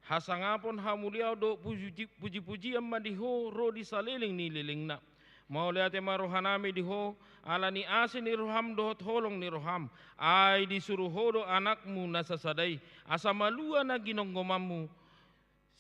hasangapon, hamuliaon dohot puji-, pujipujian ma di Ho ro di saleleng ni lelengna. Mauliate ma rohanami di Ho, ala ni asi ni rohaM dohot holong ni rohaM, ai disuru Ho do AnakMu na sasada i, asa malua na ginonggomanMu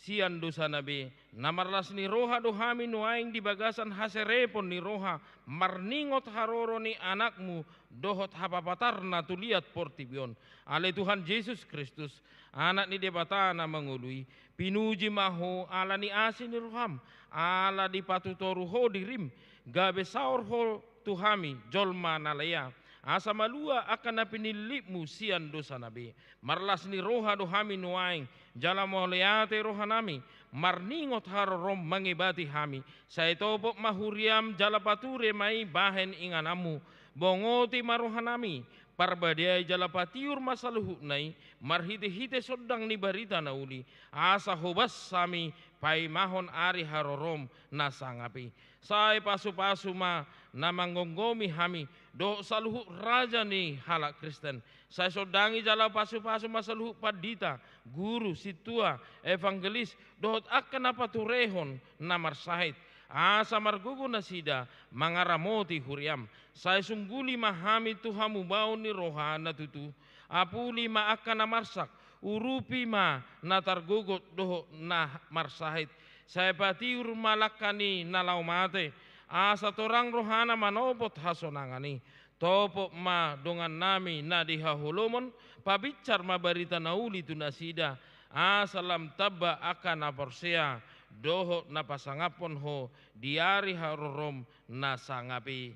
sian dosana be. Na marlas ni roha do hami nuaeng di bagasan haserepon ni roha, marningot haroro ni AnakMu dohot hapapatarNa tu liat portibi on. Ale Tuhan Jesus Kristus, Anak ni Debata na mangolu i, pinuji ma Ho ala ni asi ni rohaM, ala dipatutoru Ho diriM, gabe saor Ho tu hami jolma na lea. asa malua angka na pinillitmu sian dosana be. Marlas ni roha do hami nuaeng, jala mauliate rohanami, marningot harorom mangebati hami, sai topot ma huriam jala pature ma i bahen ingananmu, bongoti ma rohanami, parbadiai jala patiur ma saluhutna i, marhitehite sondang ni barita na uli, asa hobas hami paimahon ari harorom na sangap i. Sai pasupasu ma na manggomgomi hami, dohot saluhut raja ni halak Kristen. Sai sondangi jala pasupasu ma saluhut pandita, guru, sintua, evangelis, dohot angka na paturehon na marsahit, asa margogo nasida mangaramoti huriam. Sai sungguli ma hami tu hamubaon ni roha na tutu. Apuli ma angka na marsak, urupi ma na targogot dohot na marsahit. Sai patiur ma langka ni na laho mate, asa torang rohana manopot hasonangan i. Topot ma dongannami na di haholomon, pabinsar ma barita na uli tu nasida, asa lam tamba angka na porsea dohot na pasangaphon ho di ari harorom na sangap i.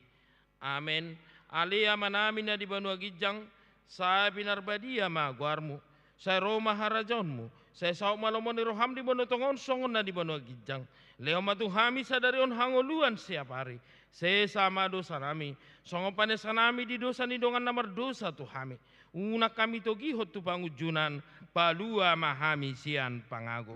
Amen. Ale Amanami na di banua ginjang, sai pinarbadia ma goarmu. Sai ro ma harajaonmu. Sai saut ma lomo ni roham di banua tonga on songon na di banua ginjang. Lehon ma tu hami sadari on hangoluan siapari. Sesa ma dosanami, songon panesanami di dosa ni dongan na mardosa tu hami. Unang hami togihon tu pangunjunan, palua ma hami sian pangago.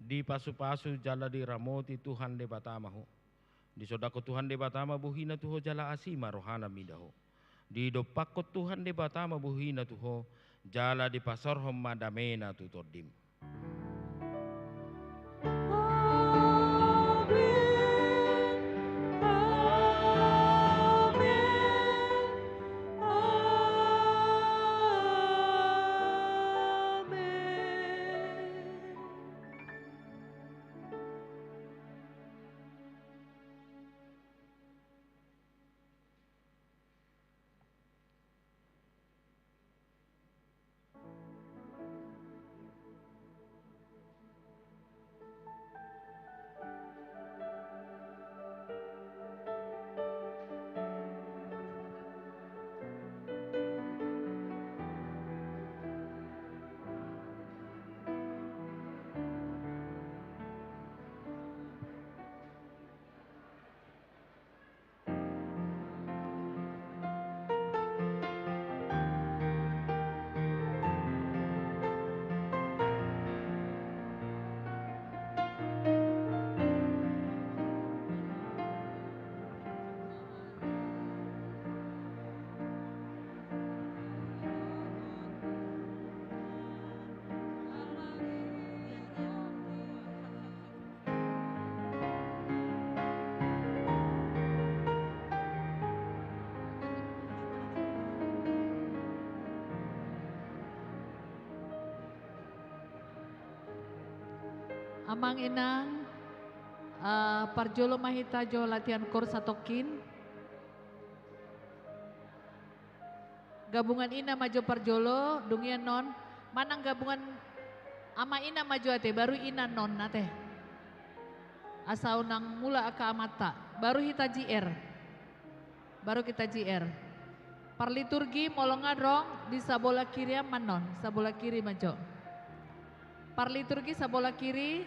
Dipasupasu jala diramoti Tuhan Debata ma ho. Disondangkon Tuhan Debata ma bohina tu ho jala asi ma rohana mida ho. Didompakkon Tuhan Debata ma bohina tu ho, jala dipasaorhon ma damena tu tondim. Amang inang, eh, parjolo ma hita jo latihan koor satongkin. Gabungan ina ma jo parjolo, dung i annon, manang gabungan ama ina ma jo ate, baru ina annon ate. Asa unang mulak angka amanta, baru hita J R. Baru hita J R. Parliturgi molo nga adong di sabola kiri an ma annon, sabola kiri ma jo. Parliturgi sabola kiri,